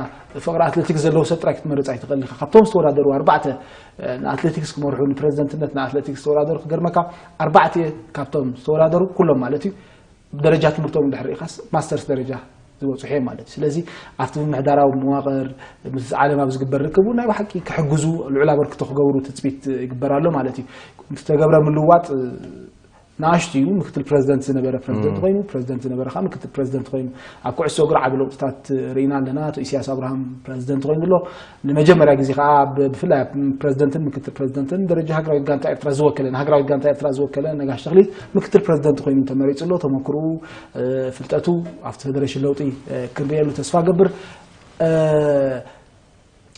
ፍቕሪ ኣትሌቲክስ ዘለዎ ሰብ ጥራይ ክትመርፅ ኣይትኽእልን ኢኻ። ካብቶም ዝተወዳደሩ ኣርባዕተ ንኣትሌቲክስ ክመርሑ ንፕሬዚደንትነት ንኣትሌቲክስ ዝተወዳደሩ ክገርመካ ኣርባዕተ ካብቶም ዝተወዳደሩ ኩሎም ማለት እዩ ብደረጃ ትምህርቶም እንድሕር ርኢኻስ ማስተርስ ደረጃ ዝበፅሑ እዮም ማለት እዩ። ስለዚ ኣብቲ ምምሕዳራዊ መዋቕር ምስ ዓለም ኣብ ዝግበር ርክብ እውን ናይ ብሓቂ ክሕግዙ ልዑል ኣበርክቶ ክገብሩ ትፅቢት ይግበር ኣሎ ማለት እዩ። ዝተገብረ ምልዋጥ ንኣሽቱ እዩ። ምክትል ፕረዚደንት ዝነበረ ፕረዚደንት ኮይኑ ፕረዚደንት ዝነበረ ከዓ ምክትል ፕረዚደንት ኮይኑ ኣብ ኩዕሶ እግሪ ዓቢ ለውጥታት ርኢና ኣለና። ኣቶ ኢሳያስ ኣብርሃም ፕረዚደንት ኮይኑ ኣሎ። ንመጀመርያ ግዜ ከዓ ብፍላይ ኣብ ፕረዚደንትን ምክትል ፕረዚደንትን ደረጃ ሃገራዊት ጋንታ ኤርትራ ዝወከለ ንሃገራዊት ጋንታ ኤርትራ ዝወከለ ነጋሽ ተኽሊት ምክትል ፕረዚደንት ኮይኑ ተመሪጹ ኣሎ። ተመክርኡ ፍልጠቱ ኣብቲ ፌደሬሽን ለውጢ ክንርእየሉ ተስፋ ገብር።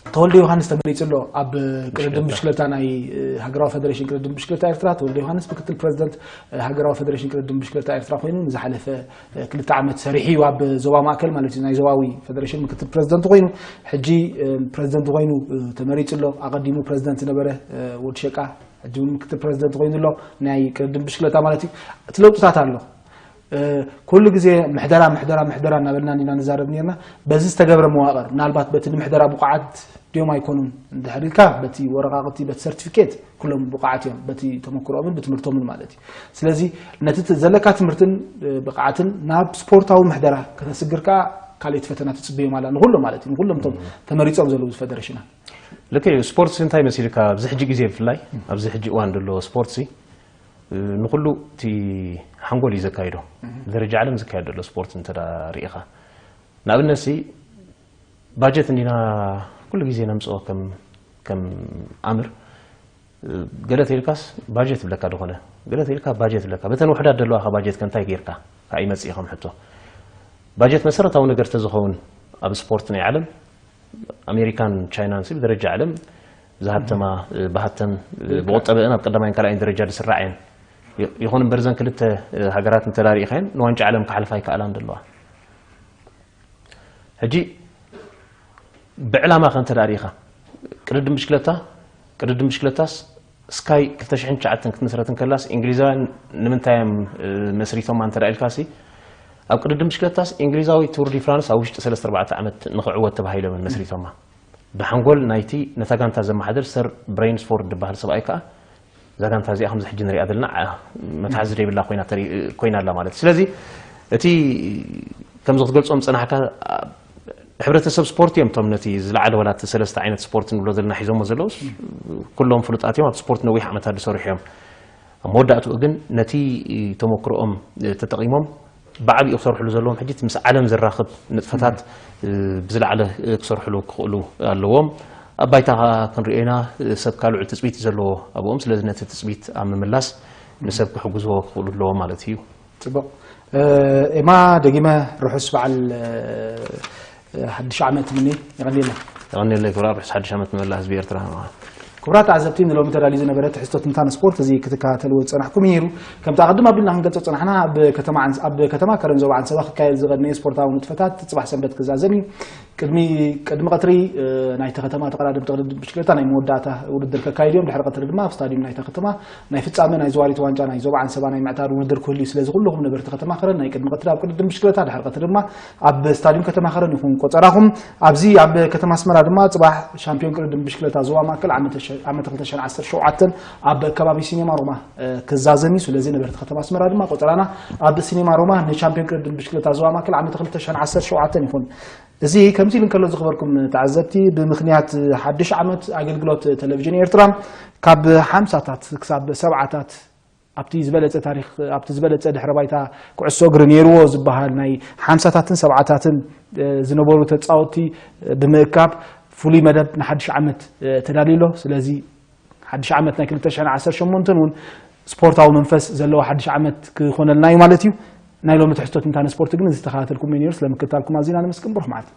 ተወልደ ዮሃንስ ተመሪጹ ኣሎ ኣብ ቅድድም ብሽክለታ ናይ ሃገራዊ ፌደሬሽን ቅድድም ብሽክለታ ኤርትራ። ተወልደ ዮሃንስ ምክትል ፕረዚደንት ሃገራዊ ፌደሬሽን ቅድድም ብሽክለታ ኤርትራ ኮይኑ ንዝሓለፈ ክልተ ዓመት ሰሪሑ እዩ ኣብ ዞባ ማእከል ማለት እዩ ናይ ዞባዊ ፌደሬሽን ምክትል ፕረዚደንት ኮይኑ ሕጂ ፕረዚደንት ኮይኑ ተመሪጹ ኣሎ። ኣቐዲሙ ፕረዚደንት ዝነበረ ወዲ ሸቃ ሕጂ እውን ምክትል ፕረዚደንት ኮይኑ ኣሎ ናይ ቅድድም ብሽክለታ ማለት እዩ። እቲ ለውጥታት ኣሎ። ኩሉ ግዜ ምሕደራ ምሕደራ ምሕደራ እናበልና ኢና ንዛረብ ነርና። በዚ ዝተገብረ መዋቕር ምናልባት በቲ ንምሕደራ ብቑዓት ድዮም ኣይኮኑን እንድሕር ኢልካ በቲ ወረቓቕቲ በቲ ሰርቲፊኬት ኩሎም ብቑዓት እዮም በቲ ተመክሮኦምን ብትምህርቶምን ማለት እዩ። ስለዚ ነቲ ዘለካ ትምህርትን ብቕዓትን ናብ ስፖርታዊ ምሕደራ ከተስግር ከዓ ካልኦት ፈተና ትፅበዮም ኣላ ንኩሎም ማለት እዩ ንኩሎም እቶም ተመሪፆም ዘለዉ ፈደረሽና። ልክዕ እዩ። ስፖርት እንታይ መሲልካ ኣብዚ ሕጂ ግዜ ብፍላይ ኣብዚ ሕጂ እዋን ዘሎ ስፖርት ንኩሉ እቲ ሓንጎል እዩ ዘካይዶ። ብደረጃ ዓለም ዝካየድ ዘሎ ስፖርት እንተ ርኢኻ ንኣብነት ሲ ባጀት እንዲና ኩሉ ግዜ ነምፅኦ ከም ከም ኣምር ገለ ተኢልካስ ባጀት ብለካ ዝኾነ ገለ ተኢልካ ባጀት ብለካ በተን ውሕዳት ዘለዋኻ ባጀት ከንታይ ጌርካ ካዓ ይመፅእ ከም ሕቶ። ባጀት መሰረታዊ ነገር ተዝኸውን ኣብ ስፖርት ናይ ዓለም ኣሜሪካን ቻይናን ሲ ብደረጃ ዓለም ዝሃብተማ ብሃብተን ብቁጠበአን ኣብ ቀዳማይን ካልኣይን ደረጃ ዝስራዕ እየን። ይኹን እምበር እዘን ክልተ ሃገራት እንተዳሪእኻየን ንዋንጫ ዓለም ክሓልፋ ይከኣላን ዘለዋ። ሕጂ ብዕላማ ከ እንተ ርኢኻ ቅድድም ብሽክለታ ቅድድም ብሽክለታስ ስካይ ክልተ ሽሕን ትሽዓተን ክትምስረት እንከላስ እንግሊዛውያን ንምንታይ እዮም መስሪቶማ እንተ ኢልካሲ ኣብ ቅድድም ብሽክለታስ እንግሊዛዊ ቱር ዲ ፍራንስ ኣብ ውሽጢ ሰለስተ ኣርባዕተ ዓመት ንኽዕወት ተባሂሎም መስሪቶማ። ብሓንጎል ናይቲ ነታ ጋንታ ዘመሓድር ሰር ብሬንስፎርድ ዝበሃል ሰብኣይ ከዓ እዛ ጋንታ እዚኣ ከምዚ ሕጂ ንሪኣ ዘለና መትሓዚ ዘይብላ ኮይና ኣላ ማለት እዩ። ስለዚ እቲ ከምዚ ክትገልጾም ዝጸናሕካ ሕብረተሰብ ስፖርት እዮም እቶም ነቲ ዝለዓለ ዋላ እቲ ሰለስተ ዓይነት ስፖርት ንብሎ ዘለና ሒዞሞ ዘለውስ ኩሎም ፍሉጣት እዮም። ኣብ ስፖርት ነዊሕ ዓመታት ዝሰርሑ እዮም። ኣብ መወዳእትኡ ግን ነቲ ተመክሮኦም ተጠቒሞም ብዓቢኡ ክሰርሕሉ ዘለዎም ሕጂ ምስ ዓለም ዘራኽብ ንጥፈታት ብዝለዓለ ክሰርሕሉ ክኽእሉ ኣለዎም። ኣብ ባይታ ክንሪኦ ኢና፣ ሰብ ካልዕ ትፅቢት ዘለዎ ኣብኦም፣ ስለዚ ነቲ ትፅቢት ኣብ ምምላስ ንሰብ ክሕግዝዎ ክኽእሉ ኣለዎም ማለት እዩ። ጽቡቕ። ኤማ፣ ደጊመ ርሑስ በዓል ሓድሽ ዓመት ምኒ። የቐኒልና። የቐኒለይ ክብራ፣ ርሑስ ሓድሽ ዓመት ንመላእ ህዝቢ ኤርትራ። ክቡራት ተዓዘብቲ፣ ንሎሚ ተዳልዩ ዝነበረ ትሕዝቶ ትንታነ ስፖርት እዚ ክትከታተልዎ ዝጸናሕኩም እዩ ነይሩ። ከምቲ ኣቐድም ኣቢልና ክንገልጾ ዝጸናሕና፣ ኣብ ከተማ ዓንስ-፣ ኣብ ከተማ ከረን ዞባ ዓንሰባ ክካየድ ዝቐነየ ስፖርታዊ ንጥፈታት ጽባሕ ሰንበት ክዛዘም እዩ። ቅድሚ፣ ቅድሚ ቀትሪ ናይቲ ከተማ ተቐዳደምቲ ቅድድም ብሽክለታ ናይ መወዳእታ ውድድር ከካይድ እዮም። ድሕሪ ቀትሪ ድማ ኣብ ስታድዩም ናይታ ከተማ ናይ ፍጻመ ናይ ዘዋሪት ዋንጫ ናይ ዞባ ዓንሰባ ናይ ምዕታር ውድድር ክህሉ እዩ። ስለዚ ኩልኹም ነበርቲ ከተማ ከረን ናይ ቅድሚ ቀትሪ ኣብ ቅድድም ብሽክለታ፣ ድሕሪ ቀትሪ ድማ ኣብ ስታድዩም ከተማ ከረን ይኹን ቆጸራኹም። ኣብዚ ኣብ ከተማ ኣስመራ ድማ ጽባሕ ሻምፒዮን ቅድድም ብሽክለታ ዞባ ማእከል ዓመተ ሸ-፣ ዓመተ ክልተ ሽሕን ዓሰርተ ሸውዓተን ኣብ ከባቢ ሲኔማ ሮማ ክዛዘም እዩ። ስለዚ ነበርቲ ከተማ ኣስመራ ድማ ቆጸራና ኣብ ሲኔማ ሮማ ንሻምፒዮን ቅድድም ብሽክለታ ዞባ ማእከል ዓመተ ክልተ ሽሕን ዓሰርተ ሸውዓተን ይኹን። እዚ ከምዚ ኢሉ እንከሎ ዝኽበርኩም ተዓዘብቲ፣ ብምኽንያት ሓድሽ ዓመት ኣገልግሎት ቴሌቪዥን ኤርትራ ካብ ሓምሳታት ክሳብ ሰብዓታት ኣብቲ ዝበለጸ ታሪኽ፣ ኣብቲ ዝበለጸ ድሕረ ባይታ ኩዕሶ እግሪ ነይርዎ ዝበሃል ናይ ሓምሳታትን ሰብዓታትን ዝነበሩ ተጻወትቲ ብምእካብ ፍሉይ መደብ ንሓድሽ ዓመት ተዳልዩ ኣሎ። ስለዚ ሓድሽ ዓመት ናይ ክልተ ሽሕን ዓሰርተ ሸሞንተን እውን ስፖርታዊ መንፈስ ዘለዎ ሓድሽ ዓመት ክኾነልና እዩ ማለት እዩ። ናይ ሎሚ ትሕዝቶ ትንታነ ስፖርት ግን እዚ ዝተኸታተልኩም እዩ ነይሩ። ስለምክትታልኩም ኣዚና ነመስግን። ብሩኽ መዓልቲ።